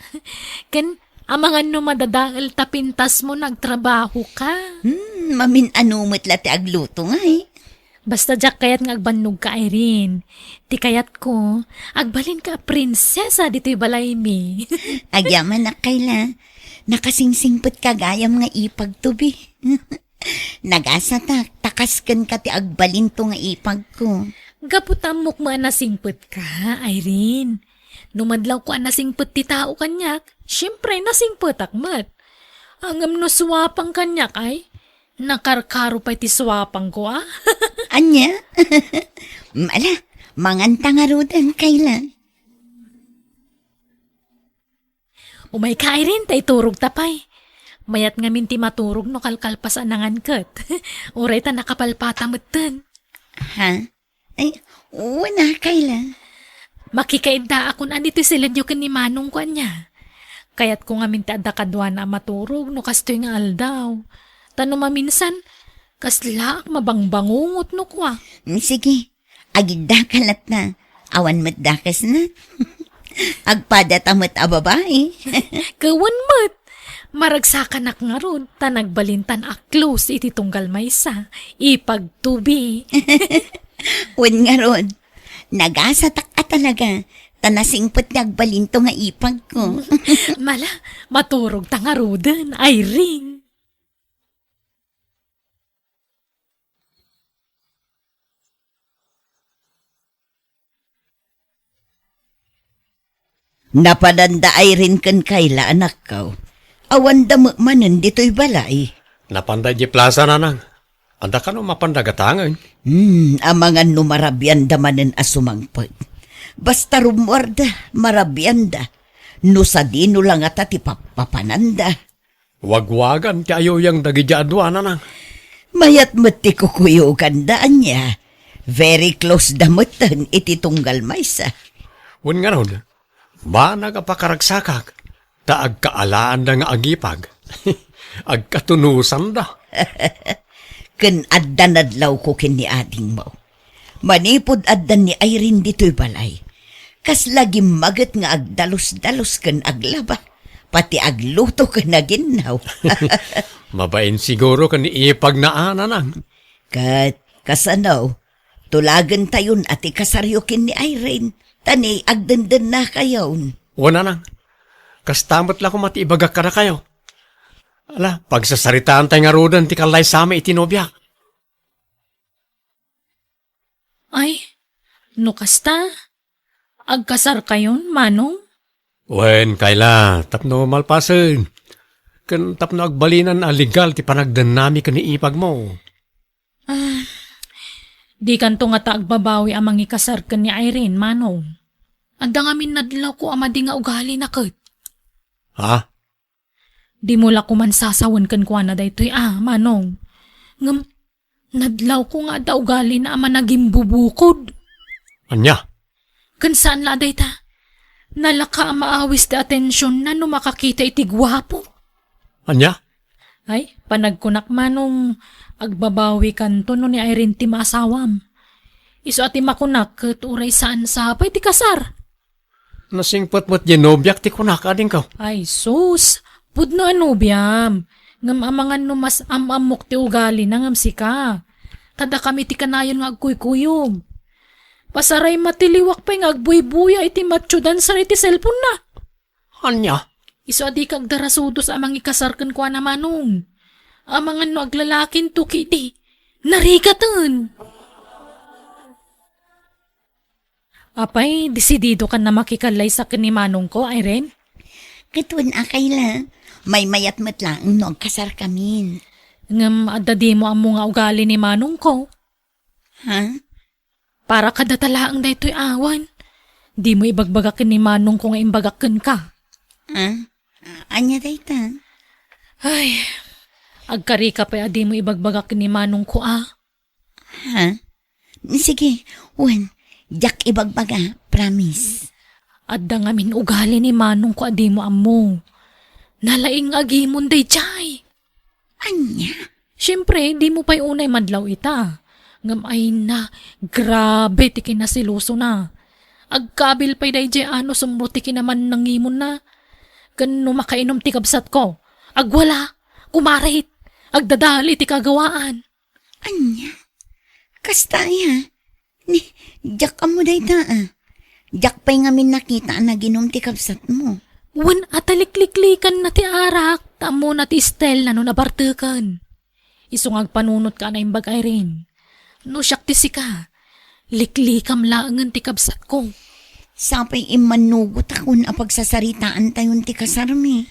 Ken, amangan no madadael ta pintasmo no agtrabahoka. Hmm, mamin-ano met la ti agluto ngay. Basta diak kayat nga agbannogka, Irene. Ti kayatko, agbalinka a prinsesa ditoy balaymi. Agyamanak, Kayla. Nakasingsingpetka gayam nga ipagto bi. Nagasatak, ta kas kenka ti agbalinto nga ipagko. Gapu ta ammok met a nasingpetka, Irene. No madlawko a nasingpet ti tao kaniak, siempre, nasingpetak met. Ngem no suapang kaniak, ay, nakarkaro pay ti suapangko, a? Ania? Ala, manganta ngaruden, Kayla. Umayka, Irene, ta iturogta pay. Mayat ngamin ti maturog no kalkalpas a nangan ket. Uray ta nakapalpata metten. Ha? Ay, wen a, Kayla. Makikaiddaakon a ditoy silenyo ken ni Manongko ania. Kayatko ngamin ti adda kaduana a maturog no kastoy nga aldaw. Ta no maminsan, kaslaak mabangbangungot no kua. Mm, sige. Agiddaka latta. Awan met dakesna. Agpadata met a babai. Ket wen met. Maragsakanak ngarud, ta nagbalintan a close iti tunggal maysa. Ipagto bi. Wen ngarud. Nagasatak a talaga. Ta nasingpet nga agbalinto nga ipagko. Mala, maturogta ngaruden, Irene. Napananda Irene ken Kayla, anakko. Awanda met manen ditoy balay. Napanda idiay plasa, nanang. Adda kano mapanda gatangen? Hmm, amangan no marabianda manen a sumangpet. Basta rummuarda, marabianda. No sadino la ngata ti pappapananda. Wagwagan ti ayuyang dagiti adua, nanang. Mayat met ti kukuyoganda, ania. Very close da metten iti tunggal maysa. Wen ngarud, banag a pakaragsakak, ta agkaalaanda nga agipag. Agkatunusanda. Ken adda nadlawko ken ni adingmo. Manipud addan ni Irene ditoy balay, kasla gimmaget nga agdalus-dalus ken aglaba, pati agluto ken aginnaw. Mabain siguro ken ni ipagna a, nanang. Ket kasano, tulagentayon a ti kasaryo ken ni Irene, ta ni agdendennakayon. Wen, nanang. Kasta met la koma ti ibagak kadakayo. Ala, pagsasaritaantay ngaruden ti kallaysami iti nobiak. Ay, no kasta, agkasarkayon, Manong? Wen, Kayla, tapno malpasen. Ken tapno agbalinan a legal ti panagdennami ken ni ipagmo. Ah, dikanto ngata agbabawi a mangikasar ken ni Irene, Manong. Adda ngamin nadlawko a madi nga ugalina ket. Ha? Dimo la koman sasawen kenkuana daytoy a, Manong. Ngem, nadlawko nga adda ugalina a managimbubukod. Ania? Ken saan la a dayta. Nalaka a maawis ti atensionna no makakita iti guapo. Ania? Ay, panagkunak, Manong, agbabawikanto no ni Irene ti maasawam. Isu a ti makunak ket uray saan sa pay ti kasar. Nasingpet met diay nobiak ti kunak, adingko. Ay, sus! Pudno a nobiam. Ngem amangan no mas am-ammok ti ugalina ngem sika. Ta dakami ti kanayon nga agkuykuyog. Pasaray matiliwak pay nga agbuybuya iti matcho dancer iti cellphone-na. Ania? Isu a dika agdarasudos a mangikasar kenkuana, Manong. Amangan no aglalakinto ketdi. Narigaten! Apay, desididokan a makikallaysa ken ni manongko, Irene? Ket wen a, Kayla, maymayat met laeng no agkasarkamin. Ngem adda dimo ammo nga ugali ni manongko. Ha? Para kadata laeng daytoy awan. Dimo ibagbaga ken ni manongko nga imbagak kenka. Ha? Ania dayta? Ay, agkarika pay a dimo ibagbaga ken ni manongko a. Ha? Sige, wen, diak ibagbaga, promise. Adda ngamin ugali ni manongko a dimo ammo. Nalaing agimon daydiay. Ania? Siempre, dimo pay unay madlaw ita. Ngem ayna, grabe ti kinaselosona. Agkabil pay daydiay a no sumro ti kinamannangimonna. Ken no makainom ti kabsatko, agwala, kumarit, agdadali ti kagawaan. Ania? Kasta aya? Ni, diak ammo dayta a. Diak pay ngamin nakita a naginum ti kabsatmo. Wen a ta likliklikanna ti arak, ta ammona ti style-na no nabarteken. Isu nga agpanunotka a naimbag, Irene. No siak ti sika, liklikam laengen ti kabsatko. Sapay immannugotakon a pagsasaritaantayon ti kasarmi.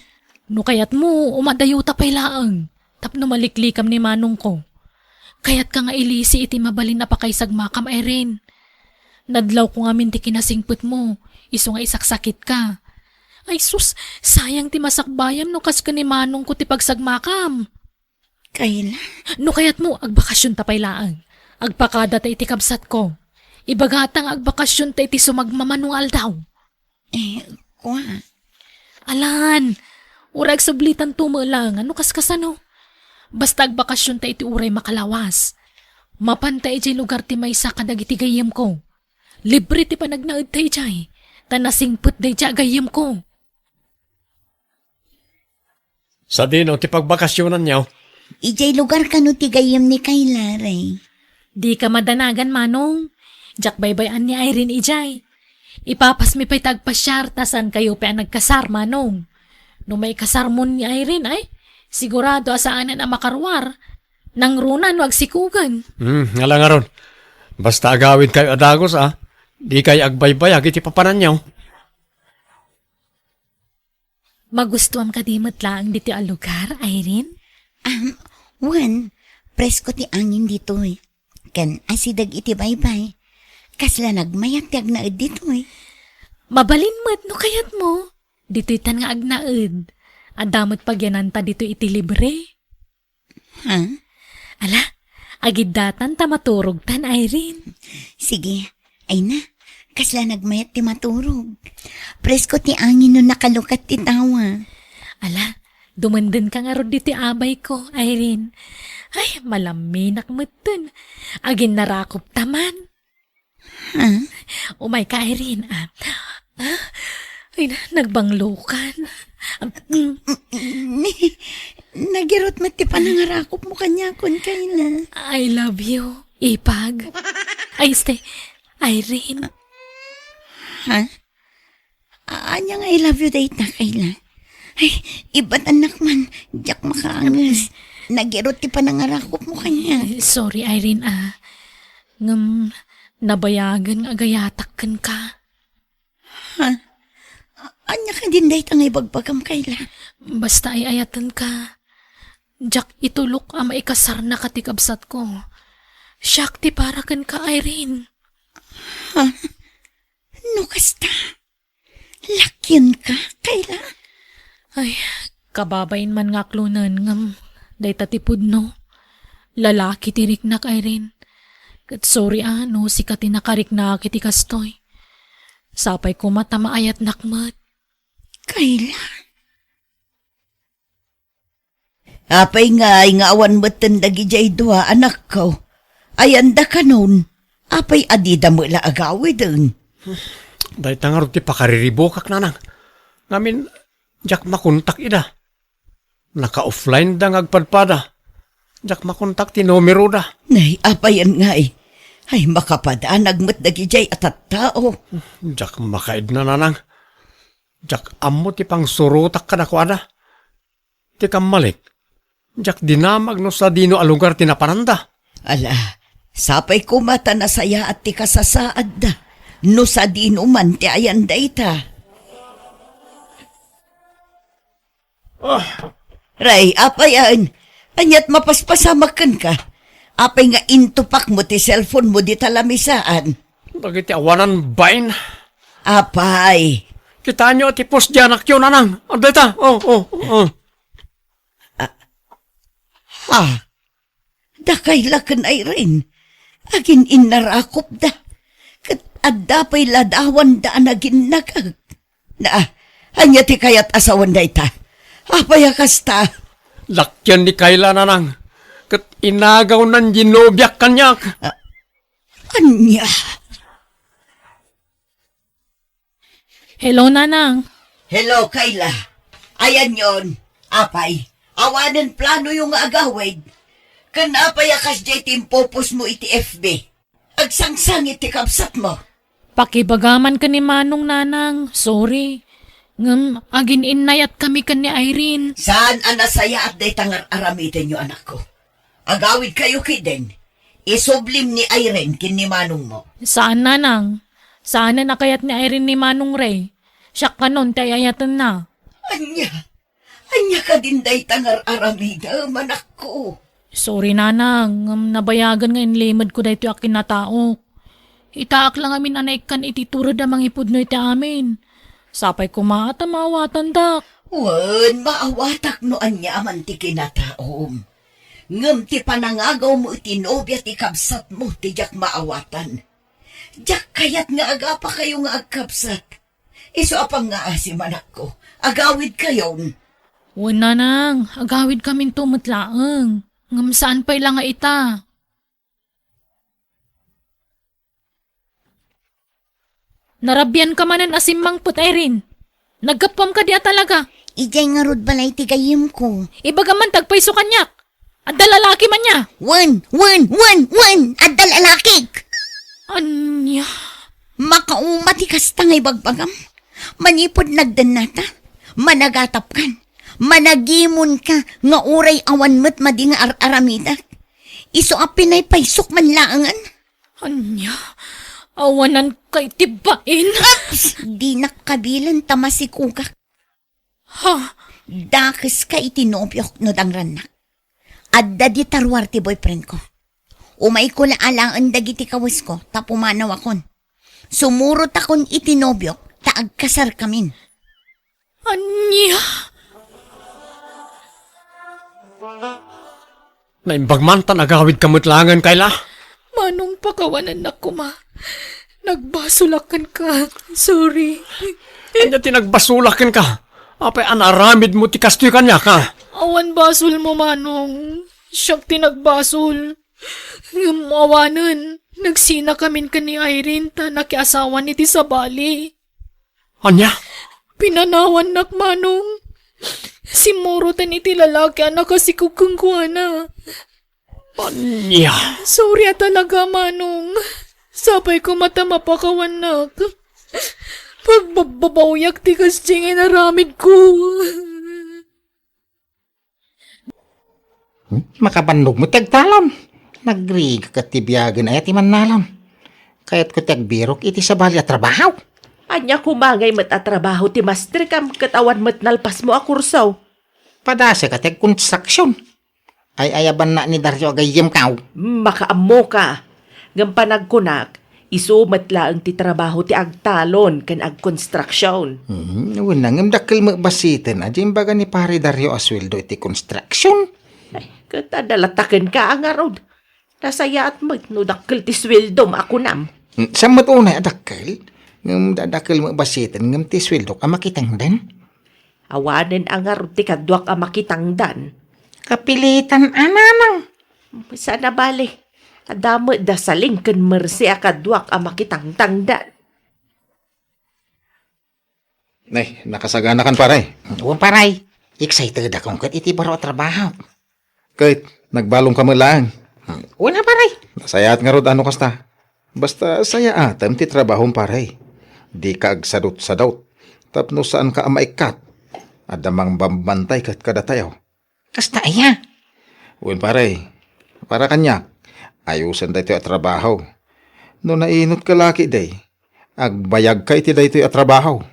No kayatmo, umadayuta pay laeng. Tapno maliklikam ni manongko. Kayatka nga ilisi iti mabalin a pakaisagmakam, Irene. Nadlawko ngamin ti kinasingpetmo, isu nga isaksakitka. Ay sus, sayang ti masakbayam no kas ken ni manongko ti pagsagmakam. Kayla? No kayatmo, agbakasionta pay laeng. Agpakadata iti kabsatko. Ibagata nga agbakasionta iti sumagmamano nga aldaw. Eh, kua. Alan, uray agsublitanto met laeng, no kaskasano. Basta agbakasionta iti uray makalawas. Mapanta idiay lugar ti maysa kadagiti gayyemko. Libre ti panagnaedta idiay, ta nasingpet daydiay a gayyemko. Sadino ti pagbakasionanyo? Idiay lugar kano ti gayyem ni Kayla, Ray? Dika madanagan, Manong. Diak baybay-an ni Irene idiay. Ipapasmi pay ta agpasiar, ta saankayo pay a nagkasar, Manong. No maikasarmon ni Irene, ay, sigurado a saanen a makaruar. Nangruna no agsikogen. Hmm, ala ngarud. Basta agawidkayo a dagus, a. Dikayo agbaybayag iti papananyo. Magustuam kadi met laeng ditoy a lugar, Irene? Ah, wen, presko ti angin ditoy. Ken asideg iti baybay. Kasla nagmayat ti agnaed ditoy. Mabalin met no kayatmo. Ditoy tan nga agnaed. Adda met pagyananta ditoy iti libre. Ha? Ala, agiddatan ta maturogtan, Irene. Sige. Ay na, kasla nagmayat ti maturog. Presko ti angin no nakalukat ti tawa. Ala, dumendenka ngarud ditoy abayko, Irene. Ay, malaminak metten. Aginnarakopta man. Ha? Umayka, Irene, ah. Ah, ay na, nagbanglokan. Ah, mm. Nagirot met ti panangarakopmo kaniakon, Kayla. I love you, Ipag. Ay, este, Irene. Ha? A-, ania nga I love you dayta, Kayla? Ay, ibatannak man, diak makaanges. Nagirot ti panangarakopmo kaniak. Eh, sorry, Irene, ah. Ngem, nabayagen nga agayatak kenka. Ha? A-, ania kadin dayta nga ibagbagam, Kayla? Basta ay-ayatenka. Diak itulok a maikasarnaka ti kabsatko. Siak ti para kenka, Irene. Ha? No kasta? Lakyenka, Kayla? Ay, kababain man nga aklonen ngem dayta ti pudno. Lalaki ti riknak, Irene. Ket sorry a no sika ti nakariknak iti kastoy. Sapay koma ta maayatnak met. Kayla? Apay ngay nga awan metten dagidiay dua, anakko? Ayanda kanon? Apay a dida met la agawiden? Dayta ngarud ti pakariribukak, nanang. Ngamin, diak makontak ida. Naka-offline da nga agpadpada. Diak makontak ti numeroda. Nay, apayen ngay? Ay, makapadanag met dagidiay a tattao. Diak makaidna, nanang. Diak ammo ti pangsurotak kadakuada. Ti kammalik, diak dinamag no sadino a lugar ti napananda. Ala, sapay koma ta nasayaat ti kasasaadda no sadino man ti ayan dayta. Ah. Ray, apay aen? Aniat mapaspasamak kenka? Apay nga intupakmo ti cellphone mo dita lamisaan? Dagiti awanan bain. Apay? Kitaenyo ti post diay anakyo, nanang. Adda ita. Oh, oh, oh. Ah. Ha? Dakay la ken Irene. Agin-innarakopda. Ket adda pay ladawanda a naginnagak. Na, ania ti kayat a sawen dayta? Apay a kasta? Lakyan ni Kayla, nanang. Ket inagawnan ti nobiak kaniak. Ah, ania? Hello, Nanang. Hello, Kayla. Ayanyon, apay, awanen planoyo nga agawid? Ken apay a kasdiay ti impopost mo iti F B? Agsangsangit ti kabsatmo. Pakibagaman ken ni Manong, Nanang. Sorry. Ngem agin-innayatkami ken ni Irene. Saan a nasayaat dayta nga ar-aramidenyo, anakko? Agawidkayo ketdin. Isublim ni Irene ken ni manongmo. Saan, Nanang. Saanen a kayat ni Irene ni Manong Ray. Siak kanon ti ay-ayatenna. Ania? Ania kadin dayta nga ar-aramidem, anakko? Sorry, Nanang, ngem nabayagen nga inlimedko daytoy a kinataok. Itaak la ngamin a naikkan iti tured a mangipudno iti amin. Sapay koma ta maawatandak. Wen, maawatak no ania man ti kinataom. Ngem ti panangagawmo iti nobia ti kabsatmo ti diak maawatan. Diak kayat nga agapakayo nga agkabsat. Isu a pangngaasim, anakko, agawidkayon. Wen, Nanang, agawidkaminto met laeng. Ngem saan pay la nga ita. Narabianka manen a simmangpet, Irene. Naggapuam kadi a talaga. Idiay ngarud balay ti gayyemko. Ibagam man ti agpayso kaniak. Adda lalaki man nia? Wen, wen, wen, wen! Adda lalakik! Ania? Makauma ti kasta nga ibagbagam. Manipud nagdennata, managatapkan, managimonka nga uray awan met madi nga ar-aramidak. Isu a pinaypaysok man laengen. Ania? Awananka iti bain? Ups! Dinak kabilen ta masikogak. Ha? Dakeska iti nobiok no dangrannak. Adda dita ruar ti boyfriendko. Umayko la alaen dagiti kawesko ta pumanawakon. Sumurotakon iti nobiok ta agkasarkamin. Ania? Naimbag man ta nagawidka met laengen, Kayla. Manong, pakawanennak koma. Nagbasolak kenka. Sorry. Ania ti nagbasolak kenka? Apay a naaramidmo ti kastoy kaniak, a? Awan basolmo, Manong. Siak ti nagbasol. Ngem awanen, nagsinakamin ken ni Irene ta nakiasawan iti sabali. Ania? Pinanawannak, Manong. Simmuroten iti lalaki a nakasiko kenkuana. Ania? Sorry a talaga, Manong. Sapay koma ta mapakawannak. Pagbabbabawiak ti kasdi nga inaramidko. Hmm? Makabannog met ti agtalon. Nagrigat ti biagen aya ti mannalon. Kayatko ti agbirok iti sabali a trabaho. Ania koma ngay met a trabaho ti mastrikam ket awan met nalpasmo a kurso? Padasek a ti agkonstruksion. Ay-ayabannak ni Dario a gayyemko. Makaammoka. Ngem panagkunak, isu met laeng ti trabaho ti agtalon ken agkonstruksion. Hmm, wen a, ngem dakkel met basiten a di imbaga ni Pare Dario a sueldo iti konstruksion. Ay, ket adda latta kenka a ngarud. Nasayaat met no dakkel ti sueldom a kunam. Hmm, saan met unay a dakkel? Ngem da-, dakkel met basiten, ngem ti sueldok a makitengden? Awanen a ngarud ti kaduak a makitangdan. Kapilitan a, Nanang. Saan a bale. Adda met da Saling ken Mercy a kaduak a makitangtangdan. Nay, nakasaganakan, pare. Wen, pare. Excited akon ket iti baro a trabaho. Ket, nagbalongka met laeng. Wen a, pare. Nasayaat ngarud a no kasta. Basta sayaatem ti trabahom, pare. Dika agsadutsadut. Tapno saanka a maikkat. Adda mangbambantay ket kadatayo. Kasta aya? Wen, pare. Para kaniak, ayosen daytoy a trabaho. No nainot ka laki, day, agbayagka iti daytoy a trabaho.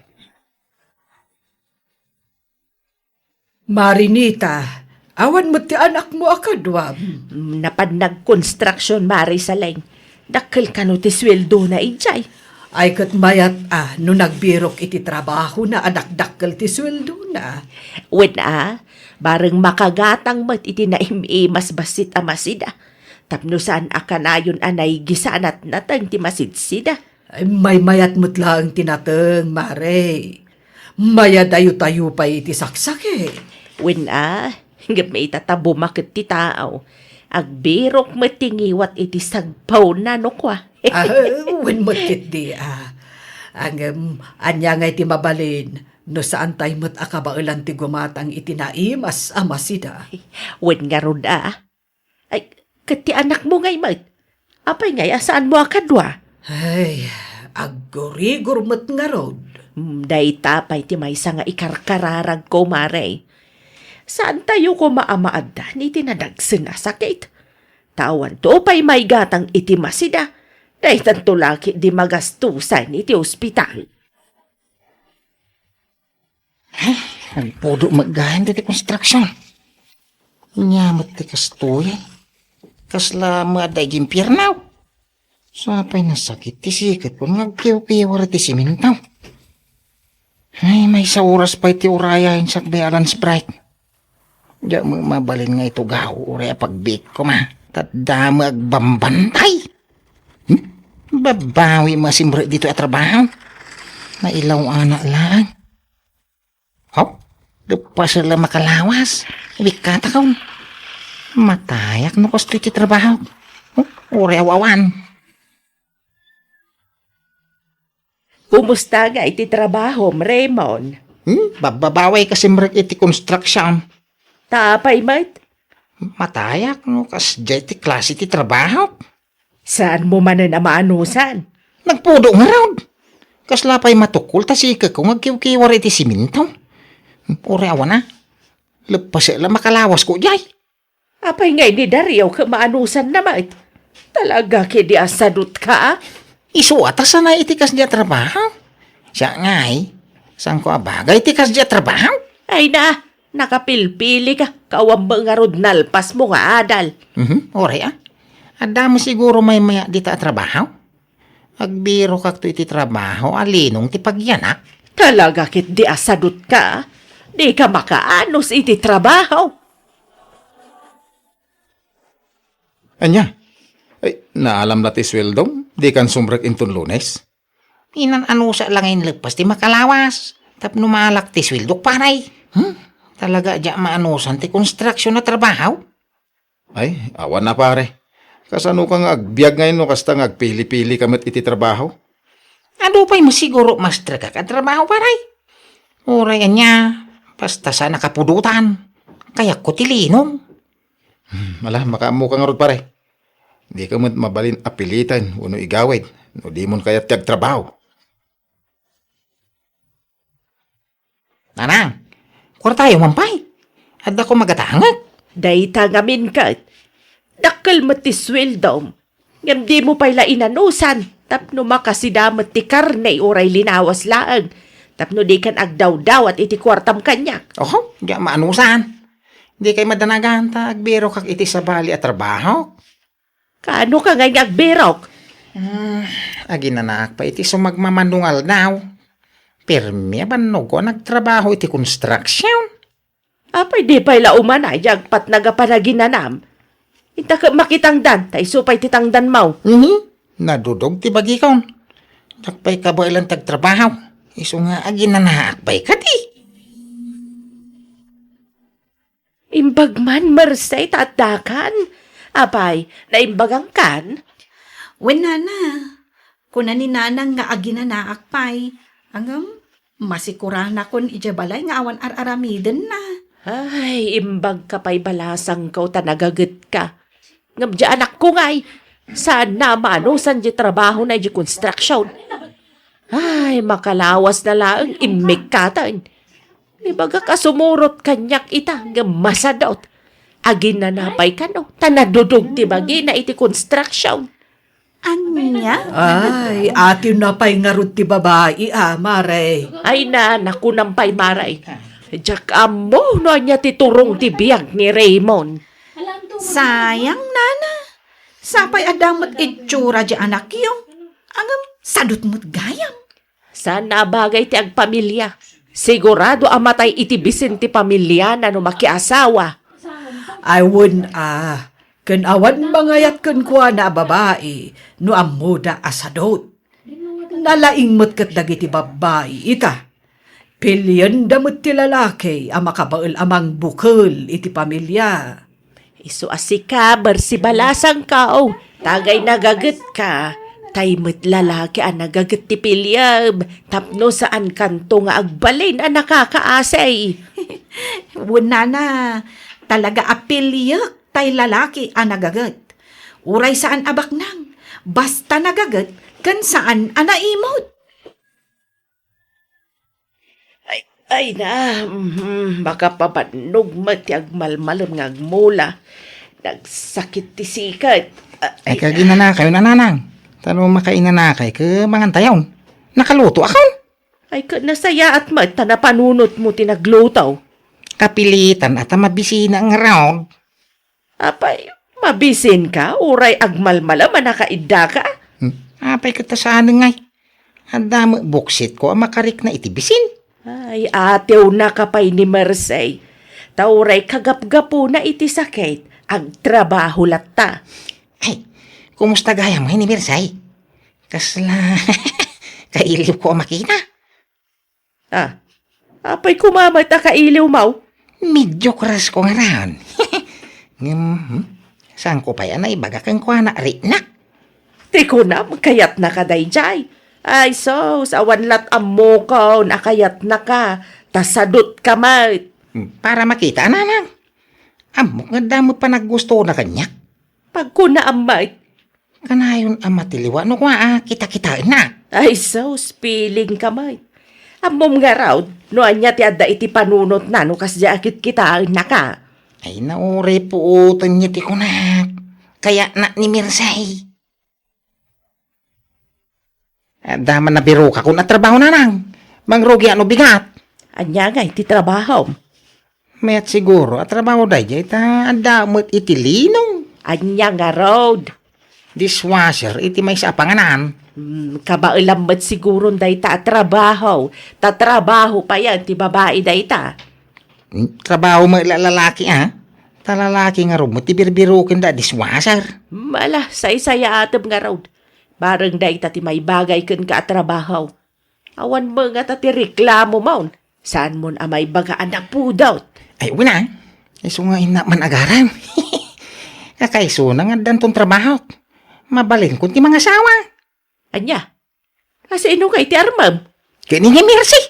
Marinita, awan met ti anakmo a kaduam. Mm, napan nagkonstruksion, Mari Saleng. Dakkel kano ti sueldona idiay. Ay, ket mayat a no nagbirok iti trabahona a dakdakkel ti sueldona. Wen a, bareng makagatang met iti naim-imas bassit a masida. Tapno saan a kanayon a naigisanat nateng ti masidsida. Ay, maymayat met laeng ti nateng, Mare. Mayadayo-tayo pay iti saksakit. Wen a, ngem ita ta bumaket ti tao. Agbirok met ti ngiwat iti sagpawna no kua. Ah, wen met ketdi, ah. Ngem, ania ngay ti mabalin no saantay met a kabaelan ti gumatang iti naimas a masida? Wen ngarud, ah. Ay, ket ti anakmo ngay met? Apay ngay a saanmo a kadua? Ay, aggurigor met ngarud. Hmm, dayta pay ti maysa nga ikarkararagko, Mare. Saantayo koma a maaddan iti nadagsen a sakit. Ta awanto pay maigatang iti masida. Daytanto la ketdi magastusan iti ospital. Ay, nagpudo met gayan daytoy konstruksion. Ania met ti kastoy? Kasla met adda iti impierno. Sapay nasakit ti siketko nga agkiwkiwar iti siminto. Ay, maysa oras pay ti urayaen sakbay a lunch break. Diak met mabalin nga itugaw uray a pagbiit koma. Ta adda met agbambantay. Hmm? Babawi met a simrek ditoy a trabaho. Nailaw-anak laeng. Haw? Lepas la makalawas. Ibikkatakon. Matayak no kastoy ti trabaho. Huh? Uray aw-awan. Kumusta ngay ti trabahom, Raymond? Hmm? Bababaway ka simrek iti construction. Ta apay met? Matayak no kasdiay ti klase ti trabaho. Saanmo manen a maanusan? Nagpudo ngarud. Kasla pay matukol ta sikekko nga agkiwkiwar iti siminto. Uray awan a. Lepas la makalawasko diay. Apay ngay ni Dario ket maanusanna met? Talaga ketdi a sadutka, a? Isu a ta sanay iti kasdi a trabaho. Siak ngay, saanko a bagay iti kasdi a trabaho? Ay na, nakapilpili ka, kawan ba ngarud nalpas mo nga adal? Mhm, uray a. Adda mo siguro may maya dita a trabaho? Agbiro kak to iti trabaho, a linong ti pagyanak. Talaga ket di asadot ka, di ka makaanus iti trabaho. Ania? Ay, naalam la ti sueldom? Di kan sumrek inton Lunes? Inan-anusa la nga inleppas ti makalawas. Tapno maalak ti sueldok, pare. Hmm? Talaga, dia maanusan ti konstruksyon a trabaho? Ay, awan na, pare. Kasano ka nga agbiag ngay no kasta nga agpili-pili ka met iti trabaho? Adu pay mo siguro master ka ka trabaho, pare. Uray ania, basta sa nakapudotan. Kayatko ti linong. Hmm, ala, makaammo ka ngarud, pare. Di ka met mabalin a piliten wenno igawid no dimon kayat ti agtrabaho. Nanang, kuartayo man pay. Adda ko magatangek. Dayta ngamin ket, dakkel met ti sueldom. Ngem dimo pay la inanusan, tapno makasida met ti karne uray linawas laeng, tapno dikan agdawdawat iti kuartam kaniak. Oho, dia maanusan. Di kay madanagan ta agbiro kak iti sabali a trabaho. Kaano ka ngay nga agbirok? Hmm, aginanaak pay iti sumagmamano nga aldaw. Permi a bannogko a nagtrabaho iti construction. Apay di pay la umanay, agpatnag a panaginanam. Inta ket makitangdan, ta isu pay ti tangdanmo. Mhm. Nadudog ti bagikon. Diak pay kabaelan ti agtrabaho. Isu nga aginanaak pay kadi. Imbag man, Merced, ta addakan. Apay, naimbagankan? Wen, nana. Kuna ni nanang nga aginanaak pay. Ngem, masikuranakon idiay balay nga awan ar-aramidenna. Ay, imbagka pay balasangko ta nagagetka. Ngem di anakko ngay, saanna a maanusan di trabahona idiay construction. Ay, makalawasna laeng immikkaten. Ibagak a sumurot kaniak ita, ngem masadot. Aginana pay kano, ta nadudog ti bagina iti construction. Ania? Ay, atiwna pay ngarud ti babai, a, Mare. Ay na, nakunam pay, Mare. Diak ammo no ania ti turong ti biag ni Raymond. Sayang, nana. Sapay adda met itsura di anakyo. Ngem, sadot met gayam. Saan a bagay ti agpamilia. Sigurado a matay iti bisin ti pamiliana no makiasawa. Ay, wen a, ken awan mangayat kenkuana a babai no ammoda a sadot. Nalaing met ket dagiti babbai ita. Pilienda met ti lalaki a makabael a mangbukel iti pamilia. Isu a sika, Bersi, balasangko, o, tagay nagagetka, tay met lalaki a nagaget ti pilieb, tapno saankanto nga agbalin a nakakaasi. Wen nana, talaga a piliek tay lalaki a nagaget. Uray saan a baknang, basta nagaget ken saan a naimot. Ay, ay na, mhm, makapabannog met ti agmalmalem nga agmula. Nagsakit ti sikat. Ay, ay, kaginanakayon, nanang. Tano makainanakay, ke mangantayon. Nakaluto akon. Ay, ka nasayaat met, ta napanunot mo ti nagluto. Kapilitan, ata mabisina nga raog. Apay, mabisinka, uray agmalmalem a nakaiddaka? Hmm. Apay ket ta saan ngay? Adda met buksitko a makarikna iti bisin. Ay, atiwnaka pay ni Mersey. Ta uray kagapgapuna iti sakit, agtrabaho latta. Ay, kumusta gayam ngay ni Mersey? Kasla kailiwko a makita. Ah, apay koma met a kailiwmo? Medyo crush ko ngaran. Ngem, hmm, saanko pay a naibaga kenkuana, riknak? Ti kunam, kayatnaka daydiay. Ay, sus, awan lat ammokon a kayatnaka, ta sadutka met. Hmm, para makita, nanang. Ammok nga adda met panaggustona kaniak. Pagkunaam met. Kanayon a matiliwa no kua a kitakitaennak. Ay, sus, pilingka met. Ammom ngarud, no ania ti adda iti panunotna no kasdiay a kitkitaennaka. Ay, nauri puoten ti kunak. Kayatnak ni Mersey. Adda man nabirokakon a trabaho, nanang. Mangrugiak no bigat. Ania ngay ti trabahom? Mayat siguro a trabaho daydiay ta adda met iti linong. Ania ngarud? Dishwasher iti maysa a panganan. Hmm, kabaelam met siguron dayta a trabaho. Ta trabaho payen ti babai dayta. Hmm, trabaho met la lalaki, a? Ta lalaki ngarud met ti birbirokenda a dishwasher. Mala, saysayaatem ngarud. Bareng dayta ti maibagay kenka a trabaho. Awan met ngata ti reklamomon. Saanmon a maibaga a napudot? Ay, wen a. Isu nga innak man agaram. Kakaisuna nga addanton trabahok. Mabalinkon ti mangasawa. Ania? Asino ngay ti armem? Ken ni Mercy.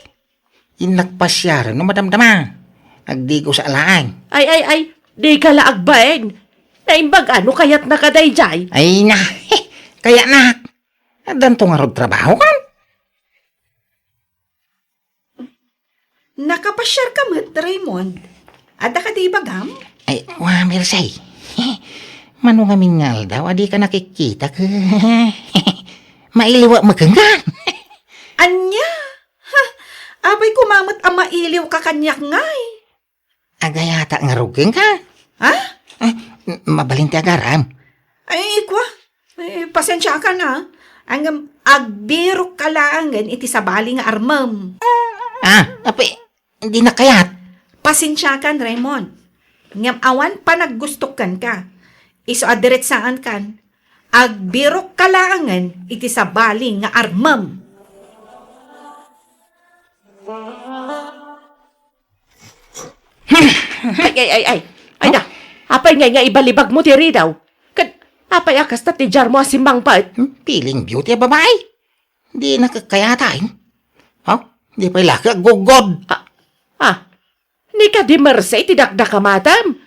Innak pasiaren no madamdama. Agdigos a laeng. Ay, ay, ay. Dika la agbain. Naimbag a no kayatnaka daydiay. Ay na. Kayatnak. Addanto ngarud trabaho kan? Nakapasiarka met, Raymond. Adda kadi ibagam? Ay, wa, Mercy. Mano ngamin nga aldaw a dika nakikita ket mailiwak met kenka. Ania? Ha? Apay koma met a mailiwka kaniak ngay? Agayatak ngarud kenka. Ha? Ah, m-, mabalin ti agaram. Ay, kua. Eh, pasensiakan, a. Ngem agbirokka laengen iti sabali nga armem. Ah, apay, dinak kayat. Pasensiakan, Raymond. Ngem awan panaggustok kenka. Isu a diretsaankan. Agbirokka laengen iti sabali nga armem. Ay, ay, ay, ay. Ay na, apay ngay nga ibalibagmo ti ridaw? Ket apay a kasta ti diarmo a simmangpet? Hmm, feeling beauty a babai. Dinak kayat, a. Ha? Di pay la ket aggugod. Ah, ah. Ni kadi Mercy ti dakdakamatem?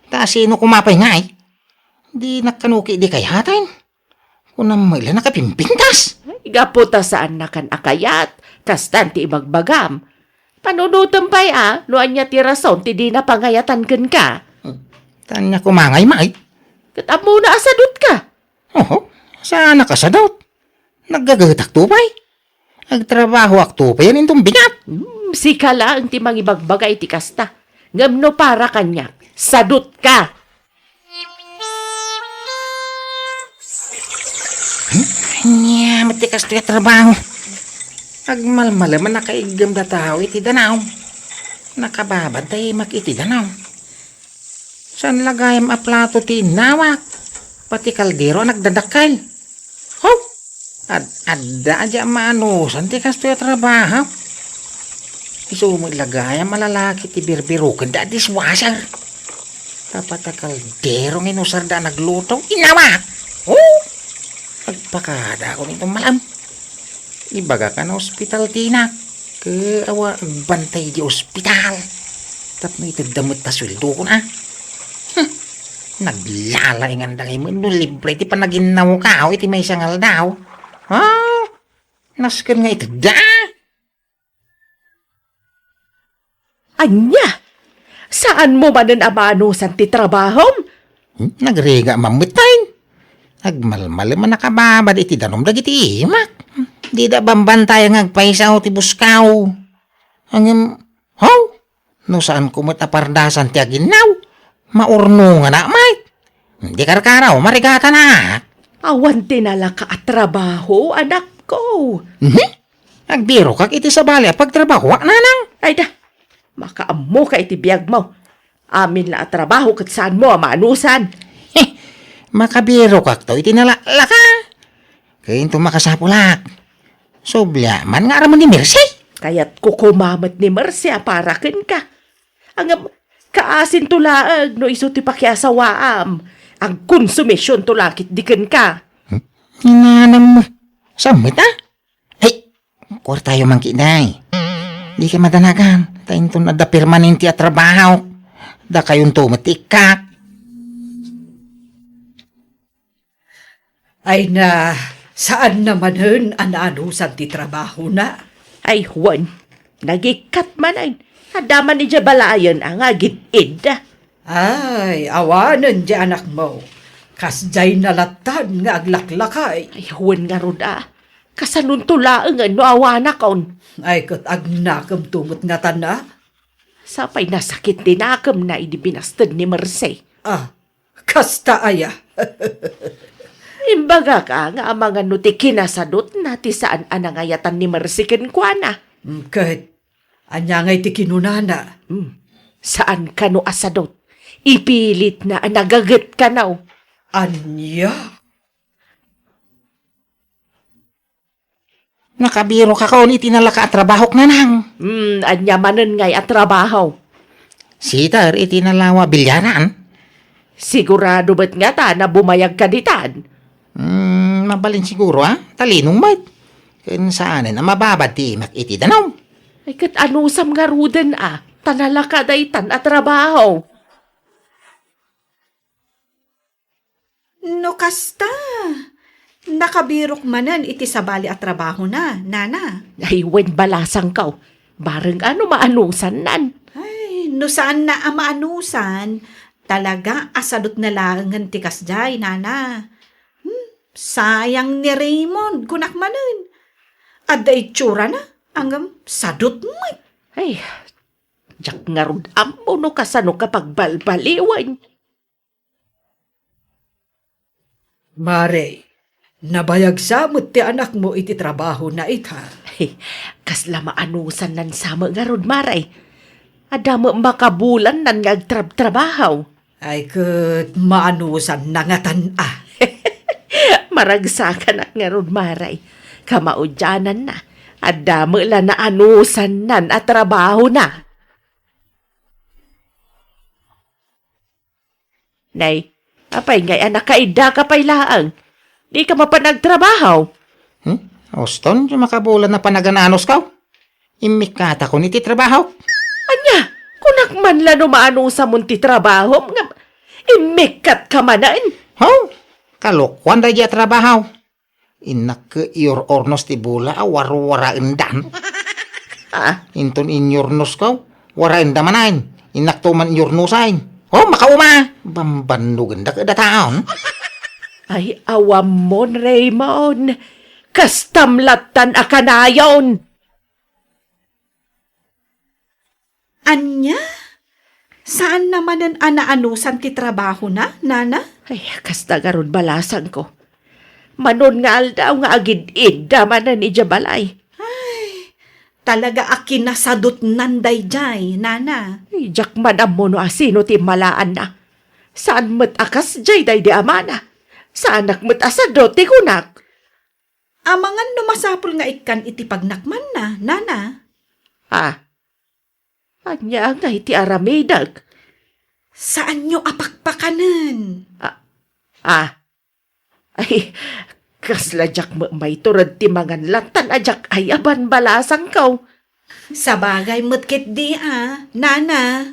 Ta sino koma pay ngay? Dinak kano ket di kayat. Kunam met la nakapimpintas. Ay, gapu ta saannakan a kayat, kastan ti ibagbagam. Panunotem pay a, no ania ti rason ti dina pangayatan kenka. Hmm. Ta ania koma ngay, May? Ket ammona a sadutka. Oho, saanak a sadut. Naggagahetakto pay. Agtrabahoakto payen inton bigat. Hmm, sika laeng ti mangibagbaga iti kasta. Ngem no para kaniak, sadutka. Hmm? Ania met ti kastoy a trabaho? Agmalmalem a nakaiggem da tao iti danaw. Nakababad ta imak iti danaw. Saan la gayam a plato ti innawak? Pati kaldero a nagdadakkel. Haw! Ad-, adda a di a maanusan ti kastoy a trabaho. Isu met la gayam a lalaki ti birbirokenda a dishwasher. Tapno kaldero nga inusarda a nagluto, inawak! Oh! Agpakada ko nito malam. Ibagak a naospital ti inak. Ket awan agbantay di ospital. Tapno itedda met ta sueldokon, a. Hmm. Naglalainganda ngay met no libre ti panaginnawko iti maysa nga aldaw. Ha? Nasken nga itedda. Ania? Saanmo manen a maanusan ti trabahom? Hmm, nagrigat man metten. Agmalmalem a nakababad iti danum dagiti imak. Dida bambantayan nga agpayso ti buskaw. Ngem, haw? No saanko met a pardasan ti aginnaw, maurnonganak met. Di karkaro, marigatanak. Awan ti nalaka a trabaho, anakko. Mhm. Agbirokak iti sabali a pagtrabahoak, nanang. Ay da, makaammoka iti biagmo. Amin la a trabaho ket saanmo a maanusan. Heh, makabirokakto iti nalaklaka. Ket inton makasapulak. Subli man nga aramon ni Mercy. Kayatko koma met ni Mercy a para kenka. Ngem, kaasinto laeng no isu ti pakiasawaam. Agkonsumisionto la ketdi kenka. Hmm? Inanam, saan met, a? Ay, kuartayo man ketdi. Dika madanagan, ta inton adda permanente a trabaho, dakayonto met ti ikkak. Ay na, saan na manen a naanusan ti trabahona? Ay, wen, nagikkat manen. Adda man idiay balayen a nga agid-id. Ay, awanen di anakmo. Kasdiay nalatan nga aglaklakay. Ay, wen ngarud a. Kasanonto laengen no awanakon? Ay, ket agnakemto met ngatan a? Sapay nasakit ti nakemna idi binasted ni Mercy. Ah, kasta aya? Imbagak a nga amangan no ti kinasadutna ti saan a nangayatan ni Mercy kenkuana. Mm, ket ania ngay ti kinunana? Hmm. Saan kano a sadut. Ipilitna a nagaget kano. Ania? Nakabirokakon iti nalaka a trabahok, nanang. Hmm, ania manen ngay a trabaho? Sider iti nalawa a bilyaran. Sigurado met ngata a bumayagka ditan? Hmm, mabalin siguro, a? Talinong met. Ken saanen a mababad ti imak iti danum. Ay, ket anusam ngaruden a, ta nalaka daytan a trabaho. No kasta, nakabirok manen iti sabali a trabahona, nana. Ay, wen, balasangko. Bareng a no maanusannan. Ay, no saanna a maanusan, talaga a sadutna laengen ti kasdiay, nana. Hmm, sayang ni Raymond, kunak manen. Adda itsurana, ngem sadut met. Ay, diak ngarud ammo no kasano ka pagbalbaliwen. Mare, nabayagsa met ti anakmo iti trabahona ita. Kasla maanusannan sa met ngarud, mare. Adda met makabulannan nga agtrabtrabaho. Ay, ket maanusanna ngatan a? Maragsakanak ngarud, mare. Kamaudiananna, adda met la naanusannan a trabahona. Nay, apay ngay a nakaiddaka pay laeng? Dika mapan agtrabaho? Hmm? Uston, ti makabulan a panagan-anusko. Immikkatakon iti trabahok. Ania, kunak man la no maanusamon ti trabahom nga immikkatka manen? Ho? Kalokuan daydi a trabaho. Innak ket iyor-ornos ti bola a warwaraendan. Ah? Inton inyornosko, waraenda manen. Innakto man iyornosen. Oh, makauma! Bambannogenda ket dataon. Ay, awammon, Raymond. Kastam lattan a kanayon. Ania? Saanna manen a naanusan ti trabahona, nana? Ay, kasta ngarud balasangko. Manon nga aldaw nga agid-idda manen idiay balay. Ay, talaga a kinasadutnan daydiay, nana. Ay, diak man ammo no asino ti immalaanna. Saan met a kasdiay daydi amana. Saanak met a sadut ti kunak. Amangan no masapul nga ikkan iti pagnakmanna, nana. Ah, ania ngay ti aramidek? Saanyo a pakpakanen. Ah, ah. Ay, kasla diak met maitured ti mangan lattan a diak ayaban balasangko. Sabagay met ketdi a, nana.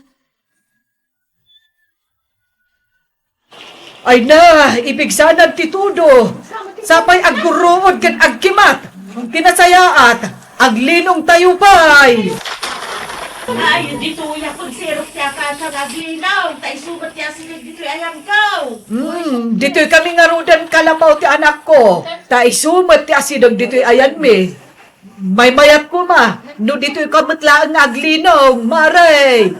Ay na, ipigsanan ti tudo. Sapay aggurruod ken agkimat. Ti nasayaat, aglinongtayo pay. Ay, ditoy a pagsirok ti akasya nga aglinong, ta isu met ti asideg ditoy ayanko. Hmm, ditoy kami ngaruden kalapaw ti anakko, ta isu met ti asideg ditoy ayanmi. Maymayat koma, no ditoy ka met laeng nga aglinong, mare.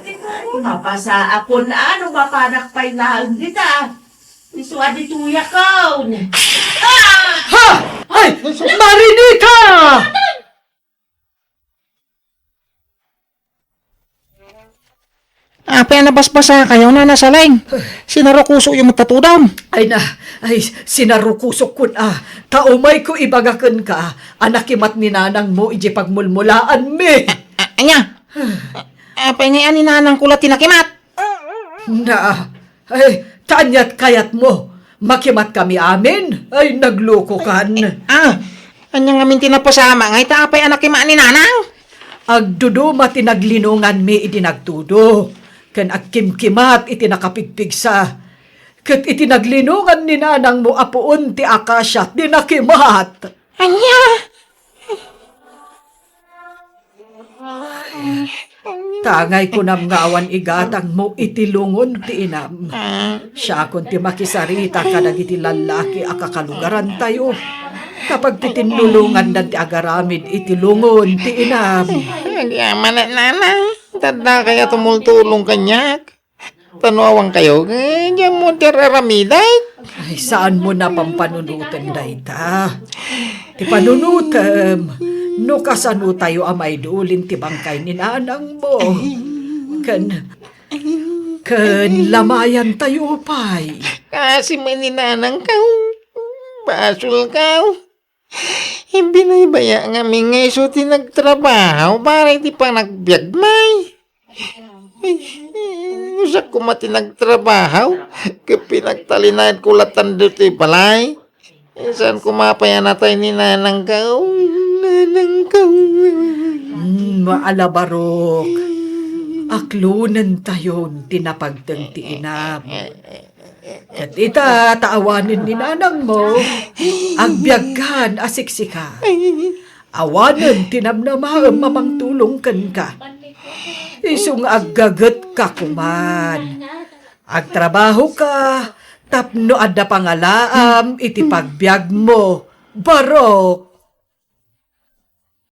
Mapasaakon a no mapanak pay laeng dita. Isu a ditoyakon. Ah! Ha! Ay, Marinita! Apay a nabasbasakayo, Nana Saleng? Sinarukusokyo met ta tudom. Ay na, ay, sinarukusokkon a. Ta umayko ibaga kenka a nakimat ni nanangmo idiay pagmulmulaanmi. A-, a-, ania? A-, apay ngay a ni nanangko la ti nakimat? Na, ay, ta aniat kayatmo? Makimat kami amin? Ay, naglukokan. Ah, ania ngamin ti napasamak ngay ta apay a nakimat ni nanang? Agduduma ti naglinonganmi idi nagtudo, ken agkimkimat iti nakapigpigsa. Ket iti naglinongan ni nanangmo a puon ti akasia ti nakimat. Ania? Tangay kunam nga awan igatangmo iti lungon ti inam. Siakon ti makisarita kadagiti lallaki a kakalugarantayo. Kapag ti tinulongandan ti agaramid iti lungon ti inam. Agyamanak, nanang. Tadda kaya tumultulong kaniak. Ta no awankayo, eh, diammo ti ar-aramidek. Ay, saan mo na pampanunoten dayta. Ti panunotem, no kasano tayo a maidulin ti bangkay ni nanang mo. Ken, ken lamayan tayo pay. Kasi may ni nanang ka, basol ka. Imbinaybaya ngamin nga isu ti nagtrabaho para iti panagbiag, may. Ay, usak koma ti nagtrabaho, ket pinagtalinaed ko latan ditoy balay. Saan koma pay a natay ni nanang ka, nanang ka. Hmm, maalabarok. Aklonen tayon ti napagteng ti inam. Ket ita, ta awanen ni nanang mo, agbiagkan a siksika. Awanen ti namnamaem a mangtulong kenka. Isu nga aggagetka koman. Agtrabahoka tapno adda pangalaam iti pagbiagmo, barok.